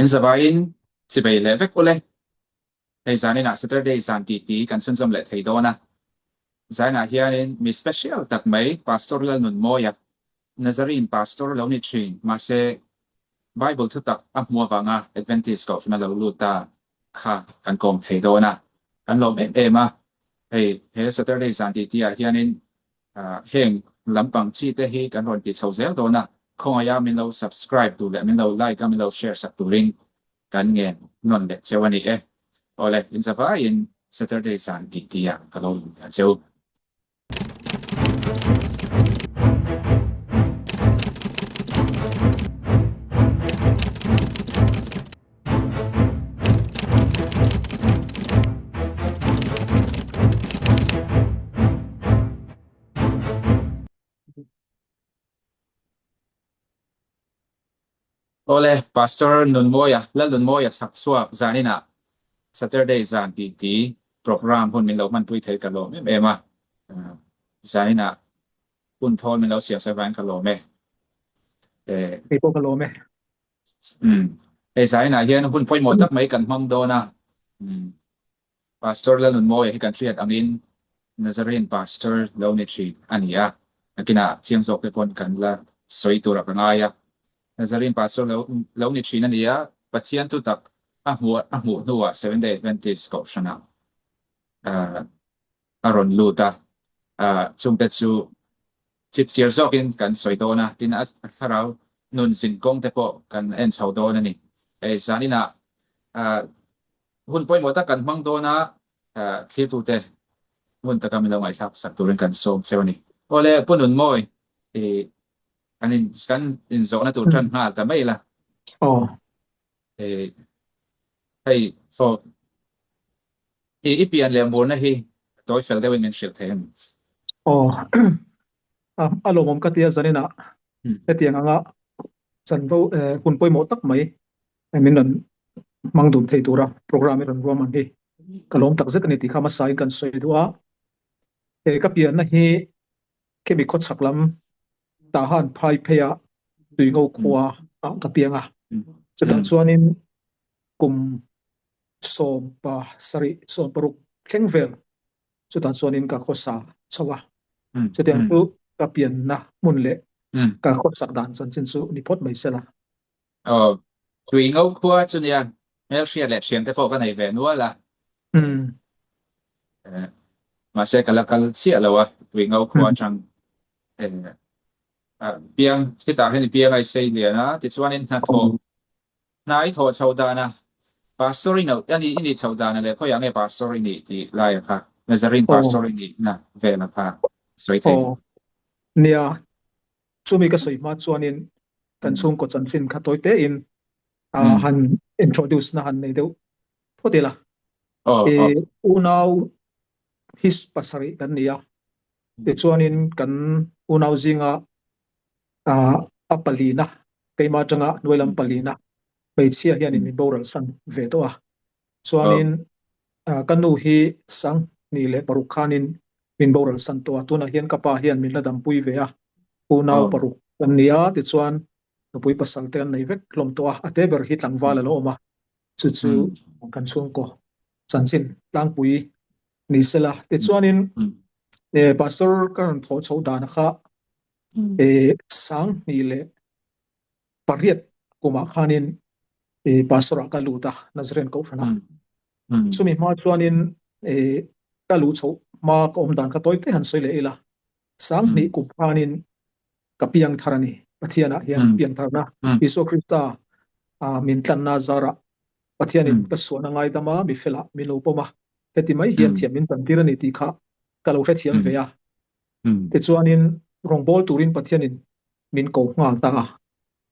In zavaiin chibei leh vek ule. Hei zaninah Saturday zan titi kan chhunzawm leh thei dawn a. Zainah hianin mi special tak mai Pastor Lalnunmawia, Nazarene Pastor lo ni thin, mahse Bible thutak a hmuh avanga Adventist Kohhran a lo lut ta kha kan kawm thei dawn a. Kan lawm em em a. Hei he Saturday zan titi ah hianin Heng lampang chi te hi kan rawn ti chho zel dawn a, khawngaih a min lo subscribe tur leh min lo like a min lo share sak turin kan ngen nawn leh cheu a ni e. Awle, inzavaiin Saturday zan tih tih ah ka lo inhmu a cheu. Awle, Pastor Nunmawia, Lalnunmawia chhak chhuak zaninah Saturday zan titi program hun min lo hmanpui thei ka lawm em em a, zaninah hun thawl min lo siam sak vangin ka lawm e. Kei pawh ka lawm e. Umm. Hei zainah hian hun pawimawh tak mai kan hmang dawn a. Umm. Pastor Lalnunmawia hi kan hriat angin Nazarene Pastor lo ni thin a ni a. Nakinah chiang zawk te pawn kan la sawi turah ka ngai a. Nazarene Pastor lo lo ni thin a ni a. Pathian tu tak a hmuh a hmuh hnuah Seventh Day Adventist kohhranah ah a rawn lut a. Ah chungte chu Chipchir zawkin kan sawi dawn a, tin a thlarau nun zin kawng te pawh kan en chho dawn a ni. Hei zaninah hun pawimawh tak kan hmang dawn a, thlirtute hmun taka min lo ngaihthlak sak turin kan sawm cheu a ni. Awle Pu Nunmawi i kan in kan inzawhna tur tan nghal ta mai la. Aw. Hei aw i i pian leh murna hi tawi fel deuhin min hrilh thei a ni. Aw a lawmawm ka tia zaninah hetiang anga chanvo hun pawimawh tak mai min rawn hmang dun thei tura programme i rawn ruam ang hi ka lawm tak zet a ni tih kha hmasain kan sawi duh a. He ka pianna hi khemi khawchhak lam Tahan phai pheia Tuingo khua ah ka piang a. Chutah chuanin kum 17, 16 thleng vel chutah chuanin ka khawsa chho a. Chutiang chu ka pianna hmun leh ka khawsak dan chanchin chu ni phawt mai sela. Aw, Tuingo khua chu nia hmelhriat leh thiante pawh ka nei ve nual a. Mahse ka la kal chiah lo a, Tuingo khua atang piang khitah hian i piang a i sei lian a, tichuanin hnathawh hna i thawh chhoh dana Pastor i no a nih i nih chhoh dana leh khawiah nge Pastor i nih tih laia kha Nazarene Pastor i nihna vela kha sawi thei. Aw, nia Chumi ka sawi hma chuanin kan chhungkaw chanchin kha tawi tein han introduce na han nei deuh phawt ila. Unau hi pasarih kan ni a, tichuanin kan unau zinga a palina, keimah atanga hnuai lam palina hmeichhia hianin min boral san ve tawh a. Chuanin ka nu hi 2006 khanin min boral san tawh a, tunah hian ka pa hian min la dampui ve a, unau paruk kan ni a, tichuan nupui pasal te an nei vek hlawm tawh a, a te ber hi tlangval a lo awm a, chu chu kan chhungkaw chanchin tlangpui ni sela. Tichuanin Pastor ka rawn thawh chhoh dan kha 2008 kumah khanin Pastor ah ka lut a, Nazarene Kohhran ah. Chumi hma chuanin ka luh chhoh hma ka awm dan kha tawi te han sawi leh ila, 2000 kum khanin ka piang thar a ni. Pathianah hian piantharna Isua Krista min tlanna zarah Pathianin ka suahna ngaidam a, mi felah min lo pawm a, heti mai hian thiam min tantir a ni tih kha ka lo hrethiam ve a. Tichuanin rawngbâwl turin Pathianin min ko nghal ta a.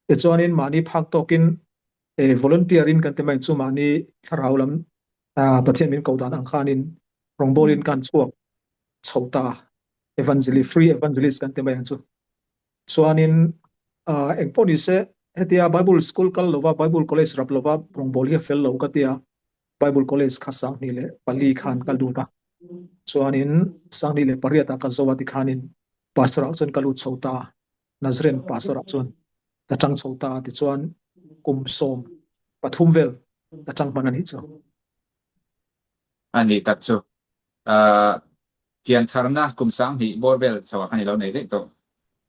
Tichuanin mahni phak tawkin volunteer in kan ti mai chu mahni thlarau lam Pathian min ko dan ang khanin rawngbawlin kan chhuak chho ta a, evangelist, free evangelist kan ti mai ang chu. Chuanin engpawh ni se hetia Bible school kal lova Bible college rap lova rawngbâwl hi a fel lo ka tia Bible college kha 2004 khan ka lut a, chuanin 2008 ah ka zo a tikhanin pastor ah chuan ka lut chho ta a. Nazarene pastor ah chuan ka chang chho ta a tichuan kum sawm. pathum vel ka tang hman a nih chu. A nih tak chu. Ahh piantharna kum 2000 bawr vel chhoah khan i lo nei daih tawh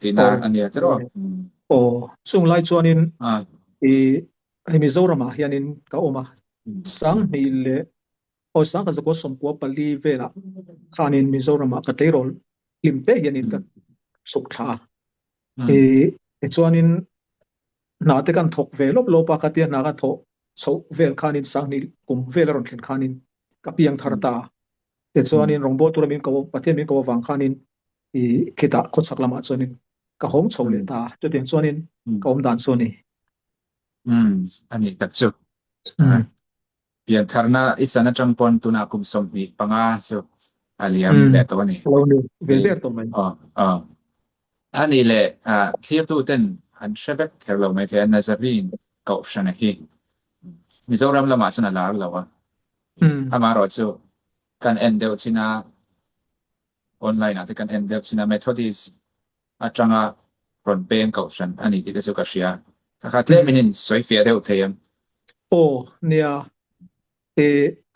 tihna a nia tiraw? Aw, chung lai chuanin i hei Mizoramah hianin ka awm a, 2000 leh aw sangkhat zakua 94 velah khanin Mizoramah ka tleirawl hlim te hianin ka chhuk thla a. I tichuanin hna te kan thawk ve lawp lawp a, khatia hna ka thawh chhoh vel khanin 2000 kum vel a rawn thlen khanin ka piang thar ta a. Tichuanin rawngbawl tura min ko Pathian min ko avang khanin i khitah khawchhak lamah chuanin ka hawng chho leh ta a, chutiang chuanin ka awm dan chu a ni. Umm, a nih tak chu. Piantharna i chan atang pawn tunah kum 25 chu a liam leh tawh a ni. A lo ni ve der tawh mai. Aw, aw. A nih leh thlirtuten an hre vek kher lo maithei a, Nazarene Kohhrana hi Mizoram lamah chuan a lar lo a. Amaherawh chu kan en deuh chin a, online ah te kan en deuh chin a, Methodist atanga rawn peng kohhran a ni tih te chu ka hria. Ka kha tlem in in sawi fiah deuh thei em? Aw, nia. E,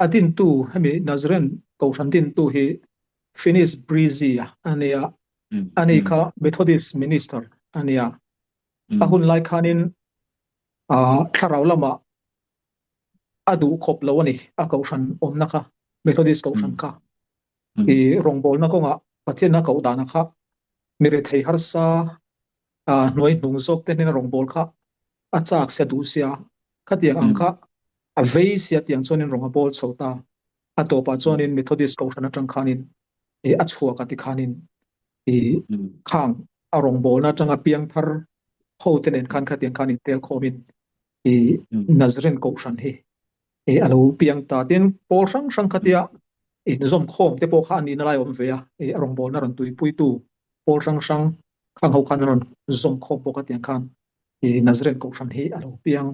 a dintu hemi Nazarene kohhran dintu hi Finis Brizzi a nia. Ani kha Methodist minister a nia. A hun lai khanin thlarau lamah a duh khawp lo a ni, a kohhran awmna kha, Methodist kohhran kha. I rawngbawlna kawngah Pathianna koh dana kha mi rethei harsa hnuai hnung zawk te hnena rawngbâwl kha a châk sia duh sia, khatiang ang kha a vei sia tiang chuanin rawng a bâwl chho ta. A tawpah chuanin Methodist kohhran aṭang khanin a chhuak a tikhanin i khang a rawngbâwlna aṭanga piangthar hote nen khan khatiang khan intel khawmin i Nazarene kohhran hi i a lo piang ta. Tin, pawl hrang hrang khatia inzawm khawm te pawh kha a nihna lai a awm ve a, i a rawngbawlna rawn tuipuitu pawl hrang hrang khang ho khan an rawn zawm khawm bawk a tiang khan i Nazarene kohhran hi a lo piang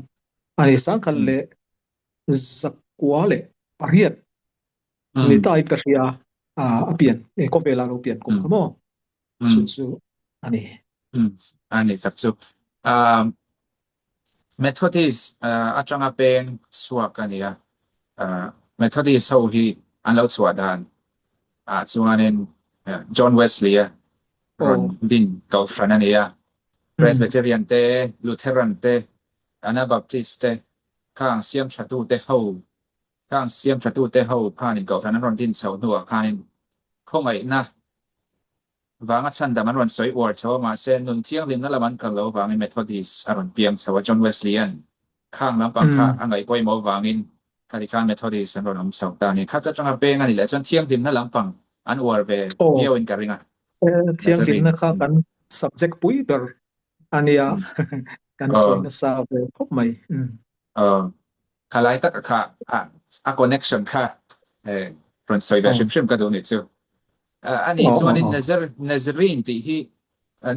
a ni. 1908 ni ta in ka hria a, a pian e khawvela a lo pian kum kha maw chu chu a ni. A ni tak chu. Methodist atanga peng chhuak a ni a, Methodist ho hi an lo chhuah dan ah chuanin John Wesley a rawn din kohhran a ni a, Presbyterian te, Lutheran te, Anabaptist te khang siam thatute ho khang siam thatute ho khanin kohhran an rawn din chhoh hnuah khanin khawngaihna Vanga chhandam an rawn sawi uar chho a, mahse nun thianghlimna lam an kal lo vangin Methodist a rawn piang chho a, John Wesley-a'n khang lampang kha a ngaih pawimawh vangin khati khan Methodist an rawn awm chho ta a ni. Khat atanga peng a ni leh chuan thianghlimna lampang an uar ve viauin ka ring a. Thianghlimna kha kan subject pui ber a nia, kan sawi nasa ve khawp mai. Kha lai tak kha a connection kha rawn sawi ve hrim hrim ka duh nih chu. A nih chuanin Nazarene tih hi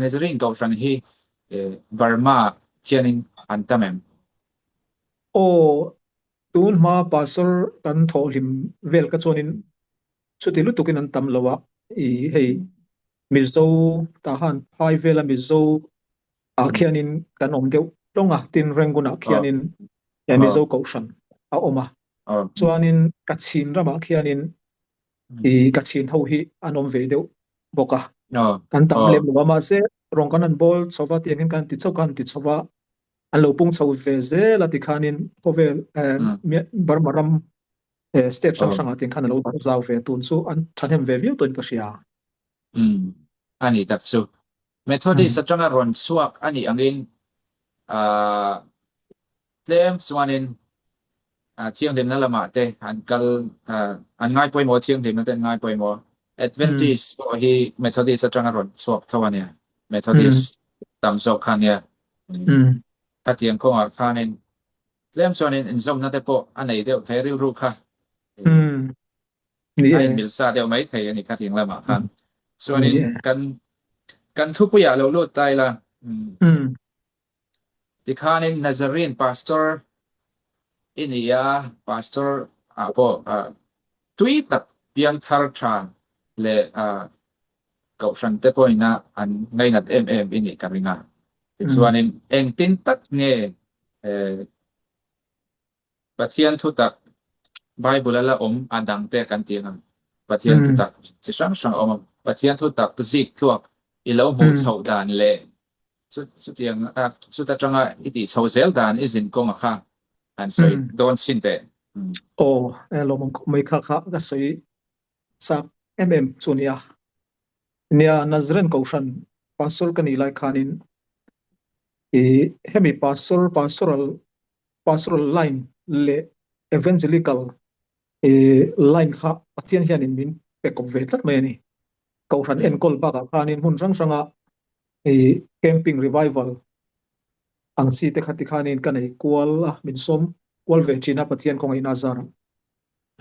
Nazarene kohhran hi Burma hianin an tam em? Aw, tun hma Pastor kan thawhhlim vel ka chuanin chuti lutukin an tam lo a, i hei Mizo tah khan phai vela Mizo ah khianin kan awm deuh tlawng a, tin Rangoon ah khianin Mizo kohhran a awm a, chuanin Kachin ramah khianin i Kachin ho hi an awm ve deuh bawk a, kan tam lem lo a, mahse rawng kan han bawl chho va tiangin kan ti chauh kan ti chho va, an lo pung chho ve zel a tikhanin khawvel Burma ram state hrang hrangah tiang khan a lo darh zau ve tun chu an thahnem ve viau tawhin ka hria. Umm, a nih tak chu. Methodist atanga rawn chhuak a nih angin aah tlem chuanin thianghlimna lamah te an kal an ngai pawimawh thianghlimna te an ngai pawimawh. Adventist pawh hi Methodist atanga rawn chhuak tho a nia. Methodist tam zawk kha nia. Khatiang kawngah khanin tlem chuanin inzawmna te pawh a nei deuh thei rilru kha. A inmil sa deuh mai thei a ni kha ting lamah khan. Chuanin kan kan thupuiah lo lut ta ila. Tikhanin Nazarene pastor i ni a, pastor ah pawh tui tak piangthar tha leh kohhran te pawhin a an ngainat em em i nih ka ring a. Tichuanin engtin tak nge. Pathian thutak Bible a la awm a dang te kan ti ang. Pathian thutak chi hrang hrang a awm a. Pathian thutak zik tluak i lo hmuh chhoh dan leh chutiang chuta tanga i tih chhoh zel dan i zin kawnga kha han sawi dawn chhin teh. Aw, lawmawm khawp mai kha kha ka sawi chak em em chu nia. Nia, Nazaren Kohhran Pastor ka nih lai khanin i hemi Pastor, Pastoral, Pastoral line leh Evangelical line kha Pathian hianin min pe kawp ve tlat mai a ni. Kohhran enkawl bakah khanin hmun hrang hranga i camping revival ang chi te kha tikhanin ka nei kual a, min sawm kual ve thin a Pathian khawngaihna a zarah.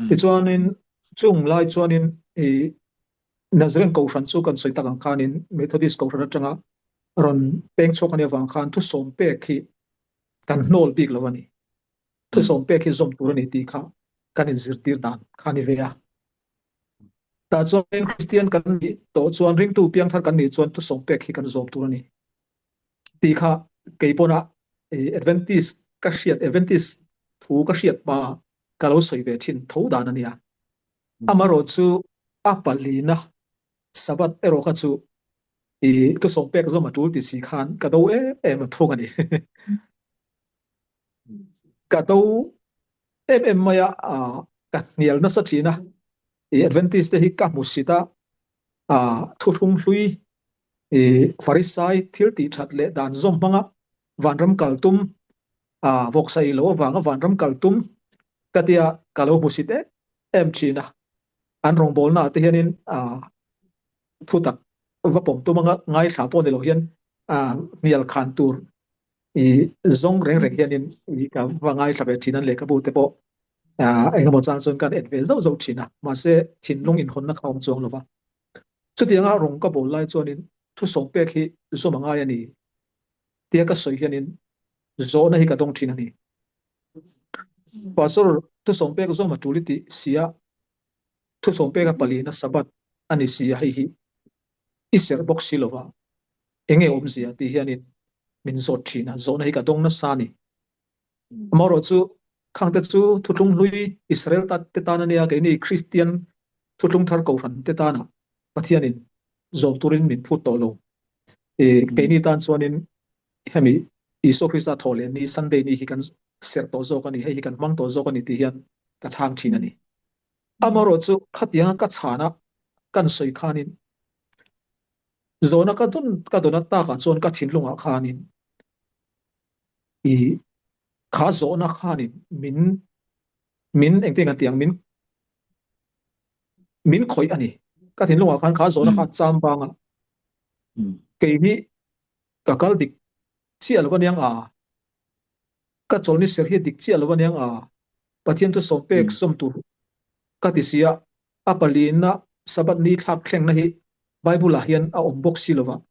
Tichuanin chung lai chuanin i Nazarene Kohhran chu kan sawi tak ang khanin Methodist Kohhran atanga rawn peng chhuak a nih avang khan thusawm pek hi kan hnawl bik lo a ni. Thusawm pek hi zawm tur a ni tih kha kan inzirtir dan kha a ni ve a. Tah chuan Kristian kan nih tawh chuan ringtu piangthar kan nih chuan thusawm pek hi kan zawm tur a ni tih kha kei pawna Adventist ka hriat Adventist thu ka hriat hma ka lo sawi ve thin tho dan a nia. Amarawh chu a palina Sabbath erawh kha chu i thusawm pek zawm a tul ti si khan ka do em em a thung a ni. Ka do em em mai a, ka hnial nasa thin a, i Adventist te hi ka hmu sit a, thuthlung hlui i Farisai thil tih that leh dan zawm hmanga vanram kal tum, vawksa i lo avanga vanram kal tum ka tia ka lo hmu sit em em thin a, an rawngbawlna ah te hianin thutak va pawm tum anga ngaithla pawh ni lo hian hnial khan tur i zawng reng reng hianin i ka va ngaithla ve thin an lehkhabu te pawh engemaw chang chuan kan en ve zauh zauh thin a, mahse thinlung inhawnna kha a awm chuang lo va. Chutianga rawng ka bawl lai chuanin thusawm pek hi zawm a ngai a ni tia ka sawi hianin zawhna hi ka dawng thin a ni. Pastor thusawm pek zawm a tul i tih si a, thusawm peka palina Sabbath a ni si a, hei hi i serh bawk si lo va. Enge awmzia tih hianin min zawt thin a, zawhna hi ka dawng nasa a ni. Amaherawh chu khangte chu thuthlung hlui Israel te tan a nia, keini Kristian thuthlung thar kohhran te tana Pathianin zawm turin min phut tawh lo. Keini tan chuanin hemi Isua Krista thawh leh ni Sunday ni hi kan serh tawh zawk a ni, hei hi kan hmang tawh zawk a ni tih hian ka chhang thin a ni. Amaherawh chu khatianga ka chhana kan sawi khanin Zawhna ka dawn ka dawn a takah chuan ka thinlungah khanin i kha zawhna khanin min min engtin ka ti ang min min khawih a ni. Ka thinlungah khan kha zawhna kha cham banga kei hi ka kal dik chiah lo aniang a, ka chawlni ser hi dik chiah lo aniang a, Pathian thu sawm pek sawm tur ka ti si a, A palina Sabbath ni thlak thlengna hi Bible ah hian a awm bawk si lova,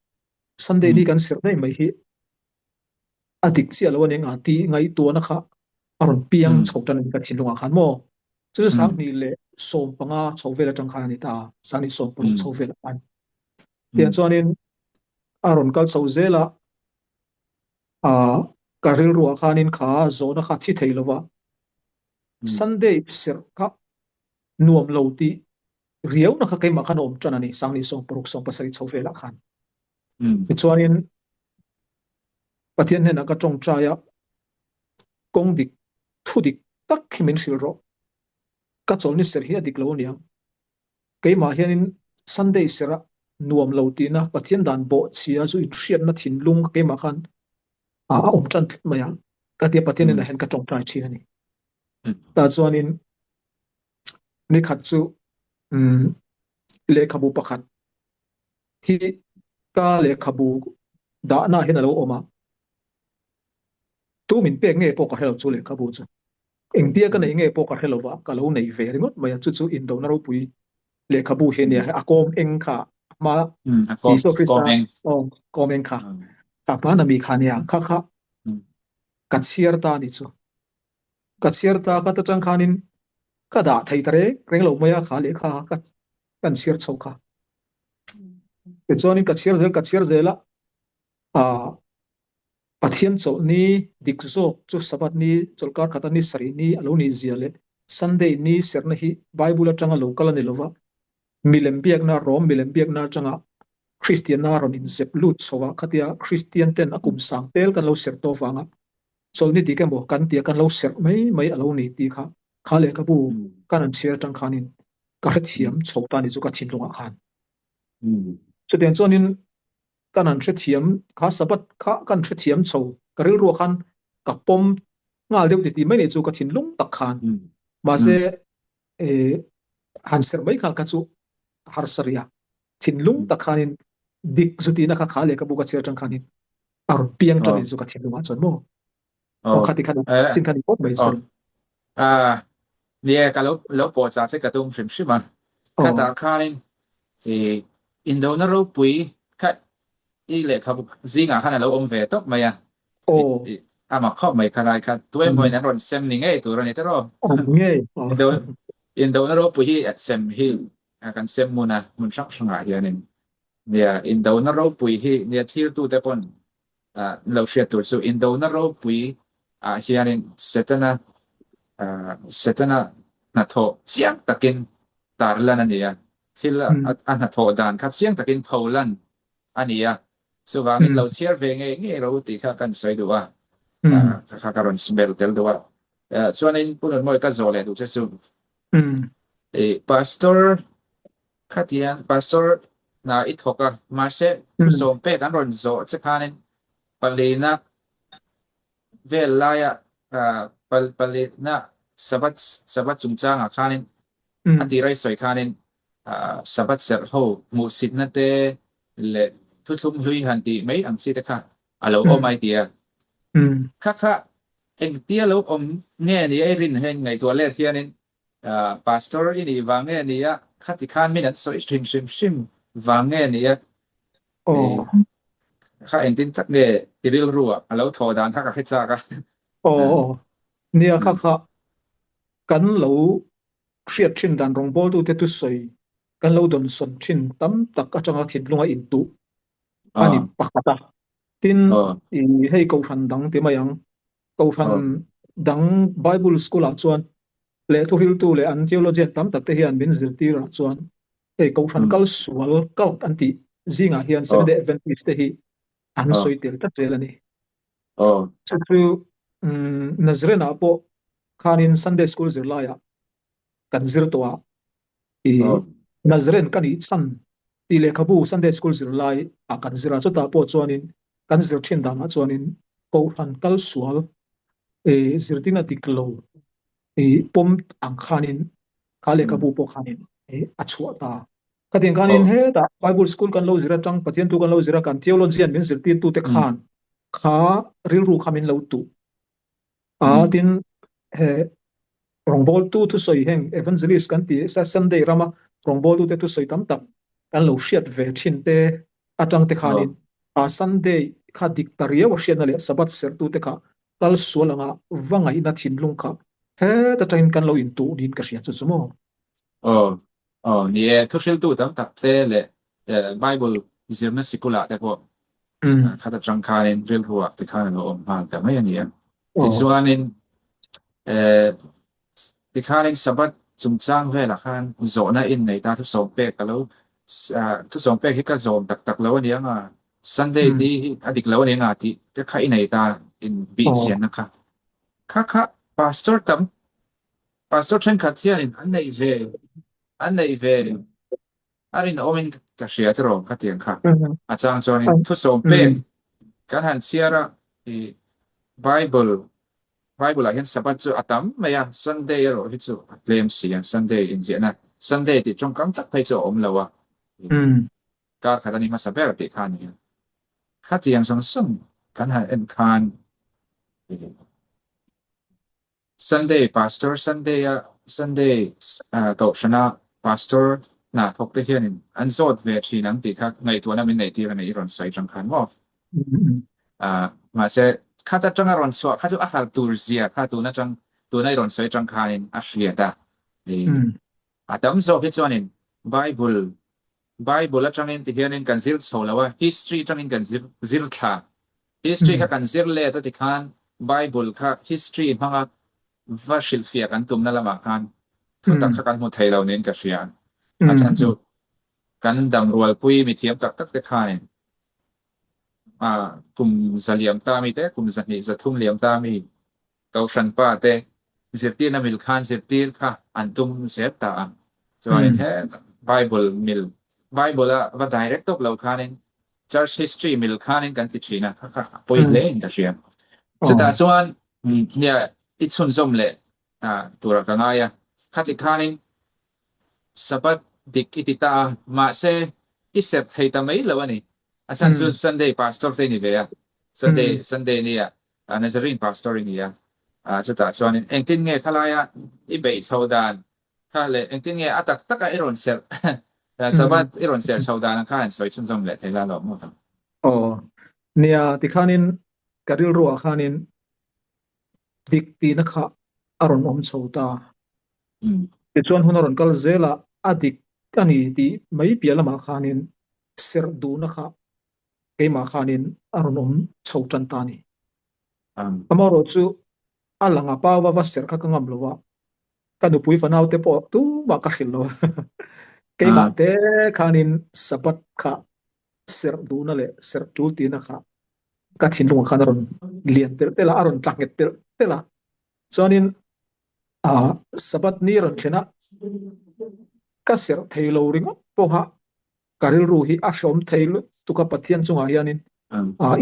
Sunday ni kan serh daih mai hi a dik chiah lo a ni eng a tih ngaihtuahna kha a rawn piang chho tan a ni ka thinlungah khan maw? Chu chu 2015 chho vel atang khan a ni ta a, 2016 chho vel a ni. Tiang chuanin a rawn kal chho zel a, ka rilruah khanin kha zawhna kha thi thei lova Sunday serh kha nuam lo tih riauna kha keimah khan a awm tan a ni, 2016 17 chho velah khan. Tichuanin Pathian hnenah ka tawngtai a, kawng dik, thu dik tak hi min hrilh rawh. Ka chawlhni serh hi a dik lo aniang. Keimah hianin Sunday serh a nuam lo tihna, Pathian dan bawhchhia zu inhriatna thinlung keimah khan a awm tan tlat mai a, ka tia Pathian hnenah hian ka tawngtai thin a ni. Tah chuanin Nikhat chu lehkhabu pakhat hi ka lehkhabu dahna hian a lo awm a, tu min pek nge pawh ka hre lo chu lehkhabu chu. Engtia ka neih nge pawh ka hre lo va, ka lo nei ve ringawt mai a, chu chu indona ropui lehkhabu hi a nia, a kawm eng kha a hma Isua Krista aw kawm eng kha a hmana mi kha a nia, kha kha ka chhiar ta a ni chu. Ka chhiar ta ka ta tang khanin ka dah thei ta reng reng lo mai a kha lehkha ka kan chhiar chho kha. Tichuanin ka chhiar zel ka chhiar zel a, ah. Pathian chawlhni dik zawk chu Sabbath ni, chawlhkar khata ni sarih ni a lo nih zia leh Sunday ni serhna hi Bible atanga lo kal a ni lova, milem biakna, Rom milem biakna atanga Kristianna a rawn inzep lut chho a, khatia Kristian ten a kum sang tel kan lo serh tawh avanga chawlhni dik emaw kan tia kan lo serh mai mai a lo ni tih kha kha lehkhabu kan han chhiar atang khanin ka hrethiam chho ta a ni chu ka thinlungah khan. Chutiang chuanin kan han hrethiam kha Sabbath kha kan hrethiam chho ka rilruah khan ka pawm nghal deuh titi mai nei chu ka thinlung tak khan mahse han serh mai khan kha chu a harsa rih a thinlung tak khanin dik zutina kha kha lehkhabu ka chhiar atang khanin a rawn piang tan in chu ka thinlungah chuan maw aw kha ti khan chin khan pawt mai chuan a nie ka lo lo pawh cha che ka tum hrim hrim a khatah khanin i indona ropui kha i lehkhabu zingah khan a lo awm ve tawp mai a a mak khawp mai kha lai kha tuemaw in an rawn sem ni ngei tur a ni tiraw indo indona ropui hi sem hi kan sem hmun a hmun hrang hrangah hianin nia indona ropui hi nia thirtute pawn lo hriat tur chu indona ropui ah hianin Setana Setana hnathawh chiang takin tarlan a ni a, thil a hnathawh dan kha chiang takin pholan a ni a, chuvangin lo chhiar ve ngei ngei ro tih kha kan sawi duh a, kha ka rawn smell tel duh a. Chuanin Pu Nunmawi ka zawh leh duh che chu Pastor Khatiang Pastor hna i thawk a, mahse thusawm pek an rawn zawh che khanin palina vel laia palina Sabbath Sabbath chungchangah khanin a tira i sawi khanin Sabbath serh ho hmuhsitna te leh thuthlum hlui han tih mai ang chi te kha a lo awm ai ti a. Kha kha engtia lo awm nge ni a i rin heng ngaihtuah let hianin Pastor i nih vang nge ni a, khati khan min an sawi hrim hrim hrim vang nge ni a, kha engtin tak nge i rilru ah a lo thawh dan kha ka hre chak a. Aw, nia kha kha kan lo hriat thin dan rawngbawltute thusawi kan lo dawnsawn thin tam tak atanga thinlunga intuh a ni pakhat a. Tin, hei kohhran dang ti mai ang, Kohhran dang Bible School ah chuan leh thuhriltu leh an theologian tam tak te hian min zirtir ah chuan hei Kohhran kal sual cult an tih zingah hian Seventh Day Adventist te hi an sawi tel tlat zel a ni. Chu chu Nazarene ah pawh khanin Sunday School zirlai ah kan zir tawh a, i Nazarene ka nih chhan tih lehkhabu Sunday School zirlai ah kan zir a, chutah pawh chuanin kan zir thin danah chuanin Kohhran kal sual i zirtirna dik lo i pawm ang khanin kha lehkhabu pawh khanin a chhuah ta. Khatiang khanin hetah Bible School kan lo zir atang Pathian thu kan lo zir a, kan theologian min zirtirtute khan kha rilru kha min lo tuh a, tin he Rawngbawltu thusawi heng Evangelist kan tih Sunday rama rawngbawltute thusawi tam tak kan lo hriat ve thin te atang te khanin a Sunday kha dik ta riau a hriatna leh Sabbath serhtute kha kal sual anga va ngaihna thinlung kha heta tangin kan lo intuh niin ka hria chu chu maw? Aw, aw, ni e, thuhriltu tam tak te leh Bible zirna sikulah te pawh khat atang khanin rilruah ti khan a lo awm nghal ta mai a ni a. Tichuanin tikhanin Sabbath chungchang velah khan zawhna in nei ta thusawm pek ka lo thusawm pek hi ka zawm tak tak lo a ni ang a, Sunday ni hi a dik lo a ni ang a tih te kha i nei ta in bih chianna kha. Kha kha Pastor tam Pastor thenkhat hianin an neih ve an neih ve A rinawmin ka hria tiraw ka tiang kha. A chang chuanin thusawm pek kan han chhiar a, i Bible Bible ah hian Sabbath chu a tam mai a, Sunday erawh hi chu a tlem si a, Sunday inziahna Sunday tih tawngkam tak phei chu a awm lo a, kar khat a ni hmasa ber tih kha a ni a. Khatiang zawng zawng kan han en khan i Sunday Pastor Sunday a Sunday Kohhrana Pastor hna thawk te hianin an zawt ve thin ang tih kha ngaihtuahna min neih tir a ni i rawn sawi tang khan maw? Mahse khat atanga rawn chhuah kha chu a har tur zia kha tun atang tuna i rawn sawi tang khanin a hriat a. A tam zawk hi chuanin Bible Bible atangin ti hianin kan zir chho lo a, history atangin kan zir zir thla. History kha kan zir let a ti khan Bible kha history hmanga va hrilhfiah kan tumna lamah khan thu tak kha kan hmu thei lo niin ka hria. A chhan chu kan damrualpui mithiam tak tak te khanin kum za liam ta mi te, kum 200 300 liam ta mi Kohhran pa te zirtirna mil khan zirtir kha an tum zel ta a. Chuanin he Bible mil, Bible a va direct tawp lo khanin Church history mil khanin kan ti thin a, kha kha a pawi hle in ka hria. Chutah chuan nia i chhunzawm leh turah ka ngai a, khati khanin Sabbath dik i ti ta a, mahse i serh thei ta mai lo a ni. A chhan chu Sunday pastor te i ni ve a, Sunday Sunday nia Nazarene pastor i ni a, chutah chuanin engtin nge khalaia i beih chho dan kha leh engtin nge a tak taka i rawn serh Sabbath i rawn serh chho dan ang kha han sawi chhunzawm leh thei la lo maw tak? Aw, nia tikhanin ka rilruah khanin dik tihna kha a rawn awm chho ta. Tichuan hun a rawn kal zel a, a dik a ni tih mai piah lamah khanin serh duhna kha keimah khanin a rawn awm chho tan ta a ni. Amaherawh chu a lang a pau va va serh kha ka ngam lo a, ka nupui fanau te pawh tumah ka hrilh lo a. Keimah te khanin Sabbath kha serh duhna leh serh tul tihna kha ka thinlungah khan a rawn lian telh telh a, a rawn tla nghet telh telh a. Chuanin Sabbath ni rawn thlen a, ka serh thei lo ringawt pawha ka rilru hi a hrehawm thei lutuk a, Pathian chungah hianin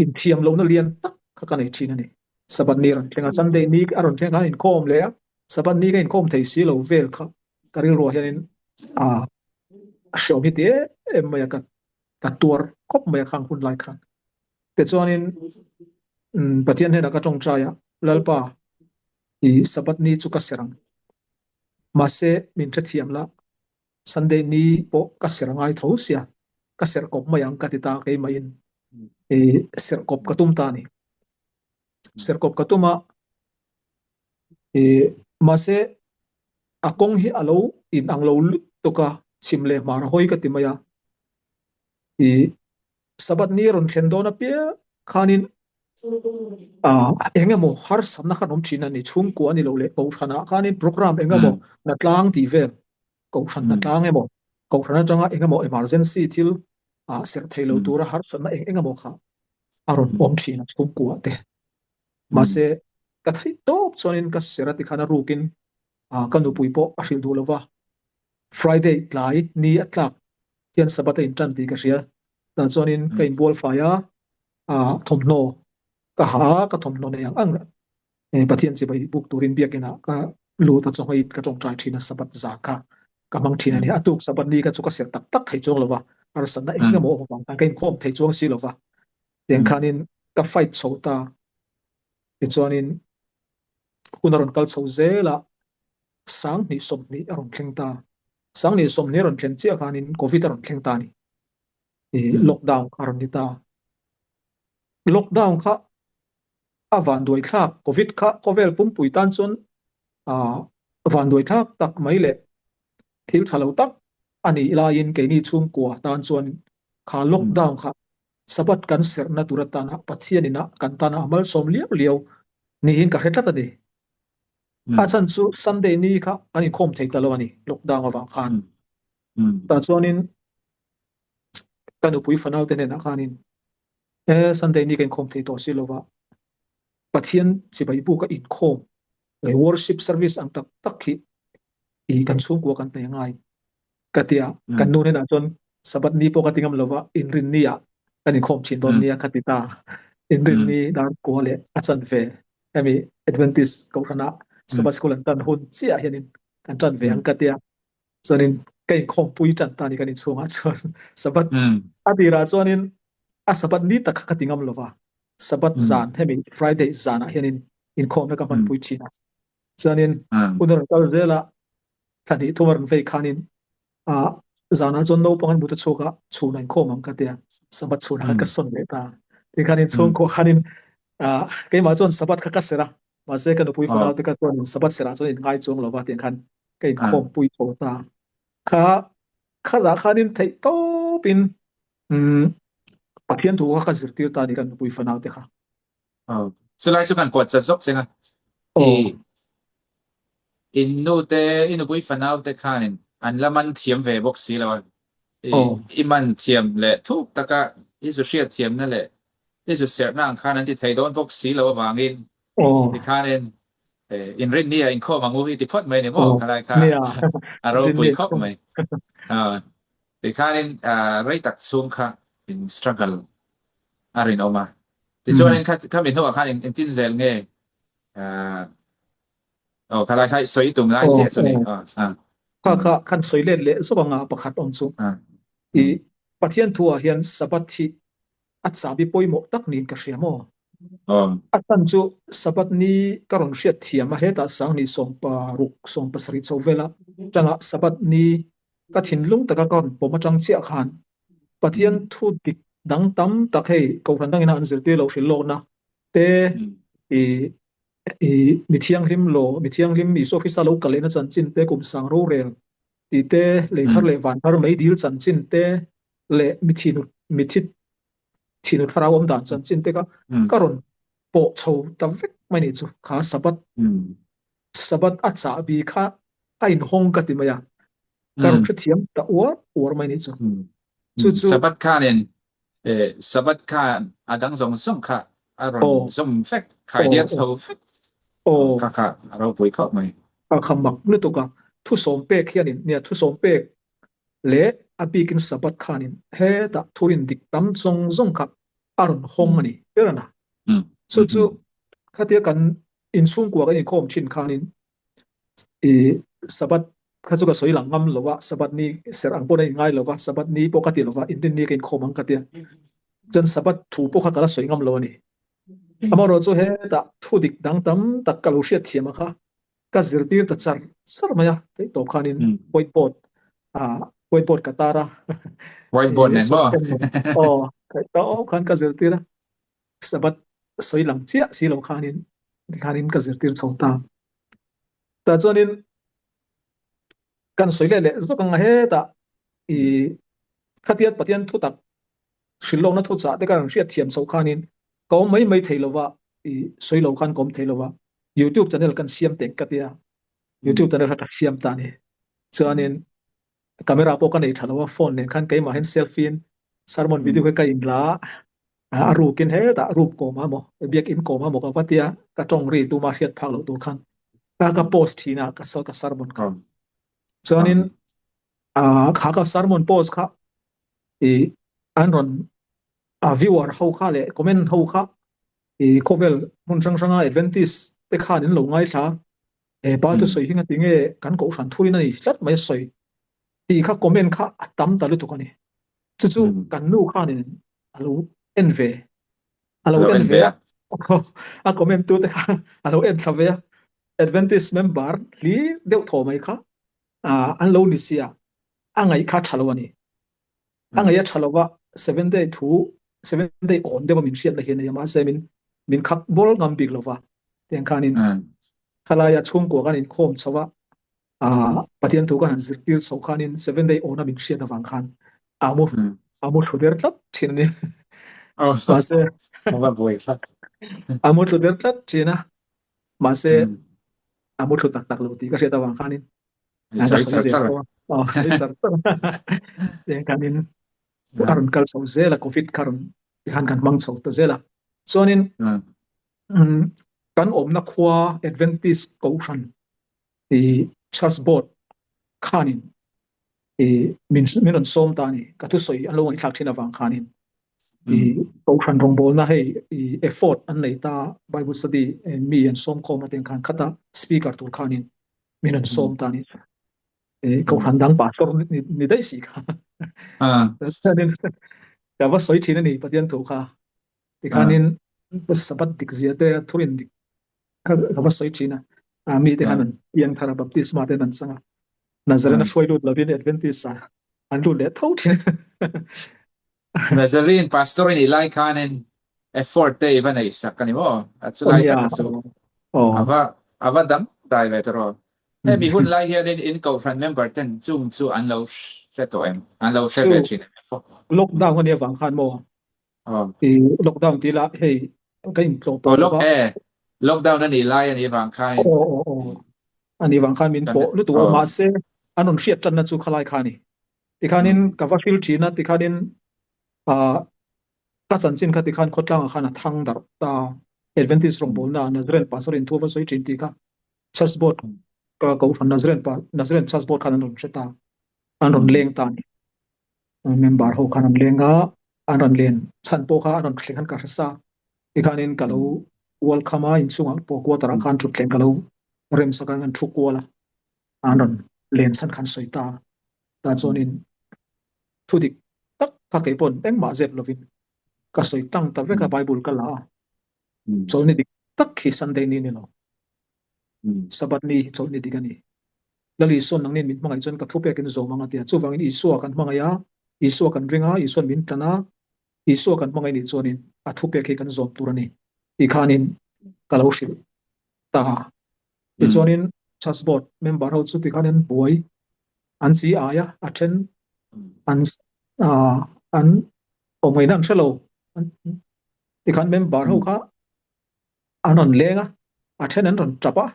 inthiam lohna lian tak kha ka nei thin a ni. Sabbath ni a rawn thleng a, Sunday ni a rawn thleng khan inkhawm leh a, Sabbath ni ka inkhawm thei si lo vel kha ka rilruah hianin a hrehawm hi ti em em mai a, ka tuar khawp mai a khang hun lai khan. Tichuanin Pathian hnenah ka tawngtai a, Lalpa, i Sabbath ni chu ka serh ang, mahse min hrethiam la, Sunday ni pawh ka serh ngai tho sia, ka serh kawp mai ang ka ti ta keimahin i serh kawp ka tum ta a ni. Serh kawp ka tum a, i mahse a kawng hi a lo inang lo lutuk a, chhim leh hmar a hawi ka ti mai a, i Sabbath ni rawn thlen dawn apiang khanin eng emaw harsatna khan awm thin a ni, chhungkua a ni lo leh kohhranah khanin program eng emaw hnatlang tih vel, kohhran hnatlang emaw, kohhran atanga eng emaw emergency thil serh thei lo tura harsatna eng eng emaw kha a rawn awm thin a chhungkua te. Mahse, ka theih tawp chuanin ka serh a tikhan a rukin ka nupui pawh a hrilh duh lo va, Friday tlai ni a tlak hian Sabbath a intan tih ka hria. Tah chuanin ka inbual fai a, thawmhnaw ka ha a, ka thawmhnaw nei ang ang Pathian chibai buk turin biakinah ka lut a, chawhmeiin ka tawngtai thin a, Sabbath zan kha ka hmang thin a ni. A tuk Sabbath ni kha chu ka serh tak tak thei chuang lo va, harsatna eng emaw awm avang khan ka inkhawm thei chuang si lo va. Tiang khanin ka fight chho ta. Tichuanin hun a rawn kal chho zel a, 20 20 a rawn thleng ta. 20 20 a rawn thlen chiah khanin Covid a rawn thleng ta a ni. I lockdown kha a rawn ni ta. Lockdown kha a vanduai thlak, Covid kha khawvel pumpui tan chuan vanduai thlak tak mai leh thil tha lo tak a nih laiin keini chhungkua tan chuan kha lockdown kha Sabbath kan serhna tur atana Pathian ina kan tana a malsawm liau liau niin ka hre tlat a ni. A chhan chu Sunday ni kha kan inkhawm thei ta lo a ni, lockdown avang khan. Tah chuanin ka nupui fanau te hnenah khanin e Sunday ni ka inkhawm thei tawh si lova, Pathian chibai buka inkhawm worship service ang tak tak hi i kan chhungkua kan nei angai ka ti a, kan nu hnenah chuan Sabbath ni pawh ka ti ngam lova inrin ni ah kan inkhawm thin dawn nia ka ti ta. Inrin ni dar kua leh a chan ve hemi Adventist kohhrana Sabbath school an tan hun chiah hianin kan tan ve ang ka ti a, chuanin ka inkhawm pui tan ta ni kan inchhungah chuan Sabbath a tirah chuanin a Sabbath ni tak kha ka ti ngam lova, Sabbath zan hemi Friday zanah hianin inkhawmna ka hmanpui thin a, chuanin hun a rawn kal zel a, thla hnih thum a rawn vei khanin zanah chuan naupang an mut a chhuak a, chhun a inkhawm ang ka ti a, Sabbath chhunah khan ka sawn leh ta. Tikhanin chhungkua khanin keimah chuan Sabbath kha ka serh a, mahse ka nupui fanau te kha chuan Sabbath serh ah chuan in ngai chuang lo va tiang khan ka inkhawm pui tho ta. Kha khatah khanin theih tawpin Pathian thu kha ka zirtir ta a ni ka nupui fanau te kha. Aw. Chulai chu kan pawt chat zawk cheng a. I in nu te, i nupui fanau te khanin an la man thiam ve bawk si lo a. I i man thiam leh thuk taka i zu hriat thiamna leh i zu serhna ang khan an ti thei dawn bawk si lo avangin tikhanin inrinni ah inkhawm ang u i ti phawt mai ni maw khalai kha a ropui khawp mai. Tikhanin rei tak chhung kha in struggle a rinawm a. Tichuanin khami hnuah khan engtin zel nge Aw khalai kha sawi tum lai chiah chu ni. Kha kha khan sawi let leh zawk anga pakhat awm chu. I Pathian thu ah hian Sabbath hi a chahbi pawimawh tak niin ka hria maw? A chhan chu Sabbath ni ka rawn hriat thiam a hetah Sanghnih 16 17 chho vela tanga Sabbath ni ka thinlung taka ka rawn pawm atang chiah khan Pathian thu dik dang tam tak hei Kohhran dangina an zirtir lo hrilh lawkna te i I mi thianghlim law, mi thianghlim Isua Krista lo kal lehna chanchin te, kum sang rorel tih te, lei thar leh van thar mei dil chanchin te leh mi thinu mi thi thinu thlarau awm dan chanchin te kha ka rawn pawh chho ta vek mai nih chu. Kha Sabbath Sabbath a chahbi kha a inhawng ka ti mai a, ka rawn hrethiam ta uar uar mai nih chu. Chu chu. Sabbath khanin Sabbath khan a dang zawng zawng kha a rawn zawm vek, khaidiat chho vek kha kha a ropui khawp mai. Kha kha mak lutuk a, thusawm pek hianin, nia thusawm pek leh a bikin Sabbath khanin hetah thurin dik tam zawng zawng kha a rawn hawng a ni ber a na. Chu chu khatia kan inchhungkua kan inkhawm thin khanin I Sabbath kha chu ka sawi lang ngam lo a, Sabbath ni serh ang pawh a inngai lo va, Sabbath ni pawh ka ti lo va, inrinni ka inkhawm ang ka tia. Chuan Sabbath thu pawh kha ka la sawi ngam lo a ni. Amaherawh chu hetah thu dik dang tam tak ka lo hriat thiam a kha ka zirtir ta char char mai a, theih tawp khanin whiteboard ah whiteboard ka tar a. Whiteboard nen maw? Aw, theih tawp khan ka zirtir a. Sabbath sawi lang chiah si lo khanin tikhanin ka zirtir chho ta. Tah chuanin kan sawi leh leh zawk ang a hetah i khatiat Pathian thu tak hrilhlawkna thu chah te ka rawn hriat thiam chhoh khanin ka awm mai mai thei lova i sawi lo khan ka awm thei lova YouTube channel kan siam teng ka tia YouTube channel kha ka siam ta ni. Chuanin camera pawh ka nei tha lo a phone nen khan keimah hian selfie in sermon video hi ka in la a a rukin hetah rup kawm a maw biak in kawm a maw ka va tia ka tawng ri tuma hriat phak loh tur khan ka ka post thin a ka ka sermon kha chuanin a kha ka sermon post kha i an rawn a viewer ho kha leh comment ho kha i khawvel hmun hrang hranga Adventist te khan in lo ngaithla He pa chu sawi hi ngati nge kan kohhran thurin a ni tlat mai a sawi tih kha comment kha a tam ta lutuk a ni. Chu chu kan nu khanin a lo en ve, a lo en ve a, a comment tu te kha a lo en thla ve a, Adventist member hlir deuh thaw mai kha an lo ni sia, a ngaih kha tha lo a ni. A ngaih a tha lo va, Seventh Day thu, Seventh Day awn deuh a min hriatna hi a nei a, mahse min min khak bawl ngam bik lo va, tiang khanin khalaia chhungkua kan inkhawm chho a, Pathian thu kan han zirtir chho khanin Seventh Day awn a min hriat avang khan a mu a mu thlu der tlat thin a ni. Mahse a mu thlu der tlat thin a, mahse a mu thlu tak tak lo tih ka hriat avang khanin Sawi char char. Sawi char char. Tiang khanin a rawn kal chho zel a, Covid kha rawn tikhan kan hmang chho ta zel a. Chuanin kan awmna khua Adventist Kohhran i Church Board khanin i min min rawn sawm ta a ni. Ka thusawi an lo ngaihthlak thin avang khanin i Kohhran rawngbawlna hei i effort an nei ta Bible study mi an sawm khawm a tiang khan khata speaker tur khanin min rawn sawm ta ni e kohhran dang pastor ni daih si kha ka va sawi thin a ni Pathian thu kha tikhanin Sabbath dik zia te thurin dik ka va sawi thin a mi te khan an piang thar a baptisma te an chang a Nazarene a hruai lut lovin Adventist a an lut leh tho thin Nazarene pastor i nih lai khanin effort te i va neih sak a ni maw? A chu lai taka chu a va a va dang dai ve ta rawh. Hemi hun lai hianin in kohhran member ten chung chu an lo hre tawh em? An lo hre ve thin em? Lockdown a nih avang khan maw? I lockdown tih lah hei. ka intlawh Oh, pawh lock lova. e lockdown a nih lai a nih vang khan Aw aw aw a nih vang khan min kan pawh lutuk a oh mahse an rawn hriat tanna chu khalai kha a ni. Tikhanin mm ka va hril thin a tikhanin ah ka chanchin kha tikhan khawtlangah khan a thang darh ta Adventist rawngbawlna Nazarene pastor in thu a va sawi thin tih kha Church board ka kohhran Nazarene pa Nazarene Church board khan an rawn hre ta an rawn leng ta a ni. Member ho khan an leng a an rawn len chhan pawh kha an rawn thleng khan ka hre sa tikhanin ka lo welcome a inchhungah pawh quarter ah khan thutthleng ka lo remsak a an thu kual a an rawn len chhan khan sawi ta tah chuanin thu dik tak kha kei pawn engmah zep lovin ka sawi tlang ta vek a Bible ka la a chawlhni dik tak hi Sunday ni a ni lo Sabbath ni hi chawlhni dik a ni. Lal Isua'n nangnin min hmangaih chuan ka thu pekin zawm ang a ti a. Chuvangin Isua kan hmangaih a, Isua kan ring a, Isua'n min tlan a, Isua kan hmangaih nih chuanin a thu pek hi kan zawm tur a ni tih khanin ka lo hrilh ta a. Tichuanin Church Board member ho chu tikhan an buai, an chi ai a, a then an an awm ngaihna an hre lo. Tikhan member ho kha an rawn leng a, a then an rawn tap a,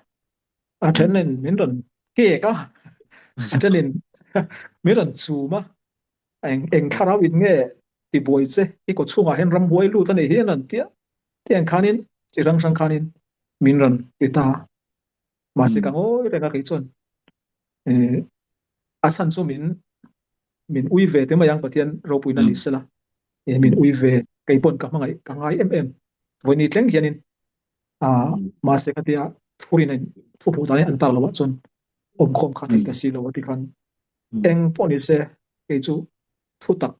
a then in min rawn kek a, a then in min rawn chum a, eng eng thlarau in nge ti buai che i kaw chhungah hian ramhuai lut a nih hi an rawn ti a, tiang khanin chi hrang hrang khanin min rawn ti ta a, mahse ka ngawi reng a kei chuan eh a chhan chu min min ui ve te mai ang Pathian ropuina ni sela eh min ui ve kei pawn ka hmangaih ka ngai em em vawiin thleng hianin ah mahse khatia thurin a thu hmuh dan an tar loh ah chuan awmkhawm kha thei ta si lo a ti khan eng pawh ni se kei chu thu tak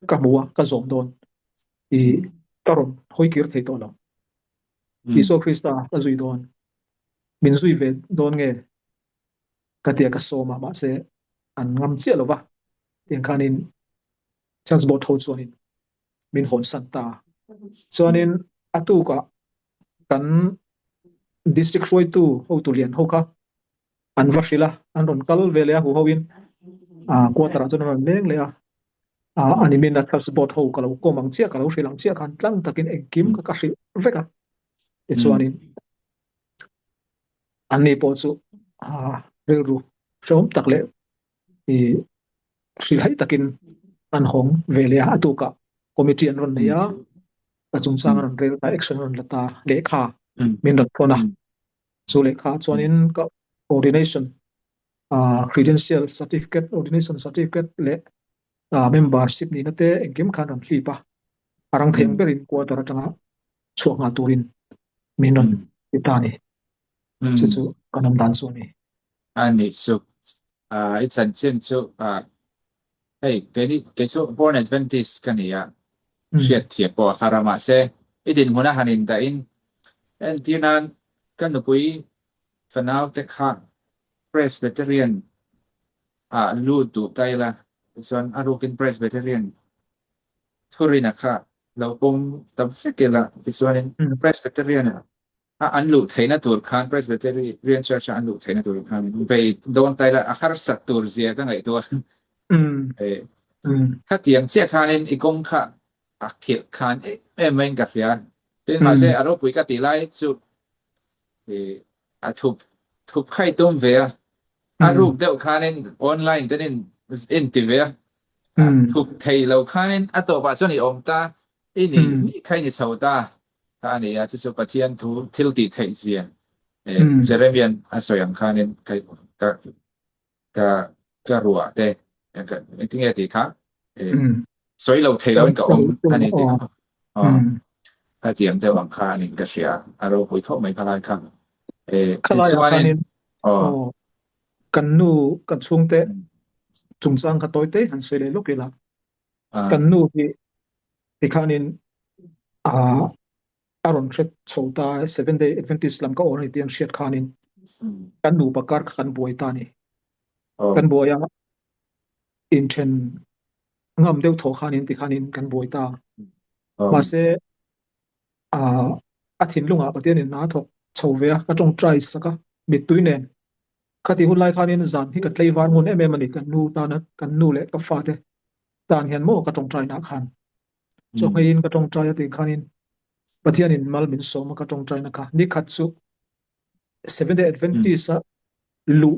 ka hmu a ka zawm dawn i ka rawn hawi kir thei tawh lo Isua Krista ka zui dawn min zui ve dawn nge ka tia ka sawm a mahse an ngam chiah lo va tiang khanin church board ho chuanin min hawn san ta chuanin a tukah kan district hruaitu hotu lian ho kha an va hrilh a an rawn kal ve leh a hu hoin ah quarter ah chuan an rawn leng leh a ah ani min a church board ho ka lo kawm ang chiah ka lo hrilh ang chiah khan tlang takin engkim kha ka hrilh vek a tichuanin anni pawh chu ah rilru hrehawm tak leh ih hrilhhai takin an hawng ve leh a a tukah committee an rawn nei a ka chungchang an rawn rel ta action an rawn la ta lehkha min rawn thawn a chu lehkha chuanin ka ordination ah credential certificate ordination certificate leh ah membership nihna te engkim khan rawn hlip a a rang thei ang berin quarter atanga chhuak nghal turin min rawn ti ta a ni chu chu kan awm dan chu a ni. A nih chu ah i chanchin chu ah hei keini kei chu born Adventist ka ni a hriat thiam pawh a har a mahse i dinhmun a han indahin entir nan ka nupui fanau te kha Presbyterian ah lut duh ta ila tichuan a rukin Presbyterian thurina kha lo pawm ta vek ila tichuanin Presbyterian a an luh theihna tur khan Presbyterian Church a an luh theihna tur khan bei dawn ta ila a harsat tur zia ka ngaihtuah khatiang chiah khanin i kawng kha a khirh khan em em maiin ka hria tin mahse a ropui ka tih lai chu a thup thup kha i tum ve a a ruk deuh khanin online ten in in ti ve a thup thei lo khanin a tawpah chuan i awm ta i ni mi kha i ni chho ta kha a ni a chu chu Pathian thu thil tih theih zia Jeremian a sawi ang khanin ka ka ka ka ruah te engtin nge tih kha sawi lo thei loin ka awm a ni tih kha hetiang deuh ang kha anin ka hria a ropui khawp mai khalai kha tichuanin aw kan nu kan chhungte chungchang kha tawi te han sawi leh lawk ila kan nu hi tikhanin a a rawn hre chho ta Seven Day Adventist lam ka awr a ni tih an hriat khanin kan nupa kar kha kan buai ta a ni. Kan buai a, inthen ngam deuh thawh khanin tikhanin kan buai ta. Mahse, a thinlungah Pathianin a thawk chho ve a, ka tawngtai sak a, mittui nen. Khati hun lai khanin zan hi ka tleivar ngun em em a ni, kan nu tana, kan nu leh ka fate tan hian maw ka tawngtainaah khan. Chawhngeiin ka tawngtai a tih khanin. Pathianin mal min sawm a ka tawngtaina kha ni khat chu Seventh Day Adventist a luh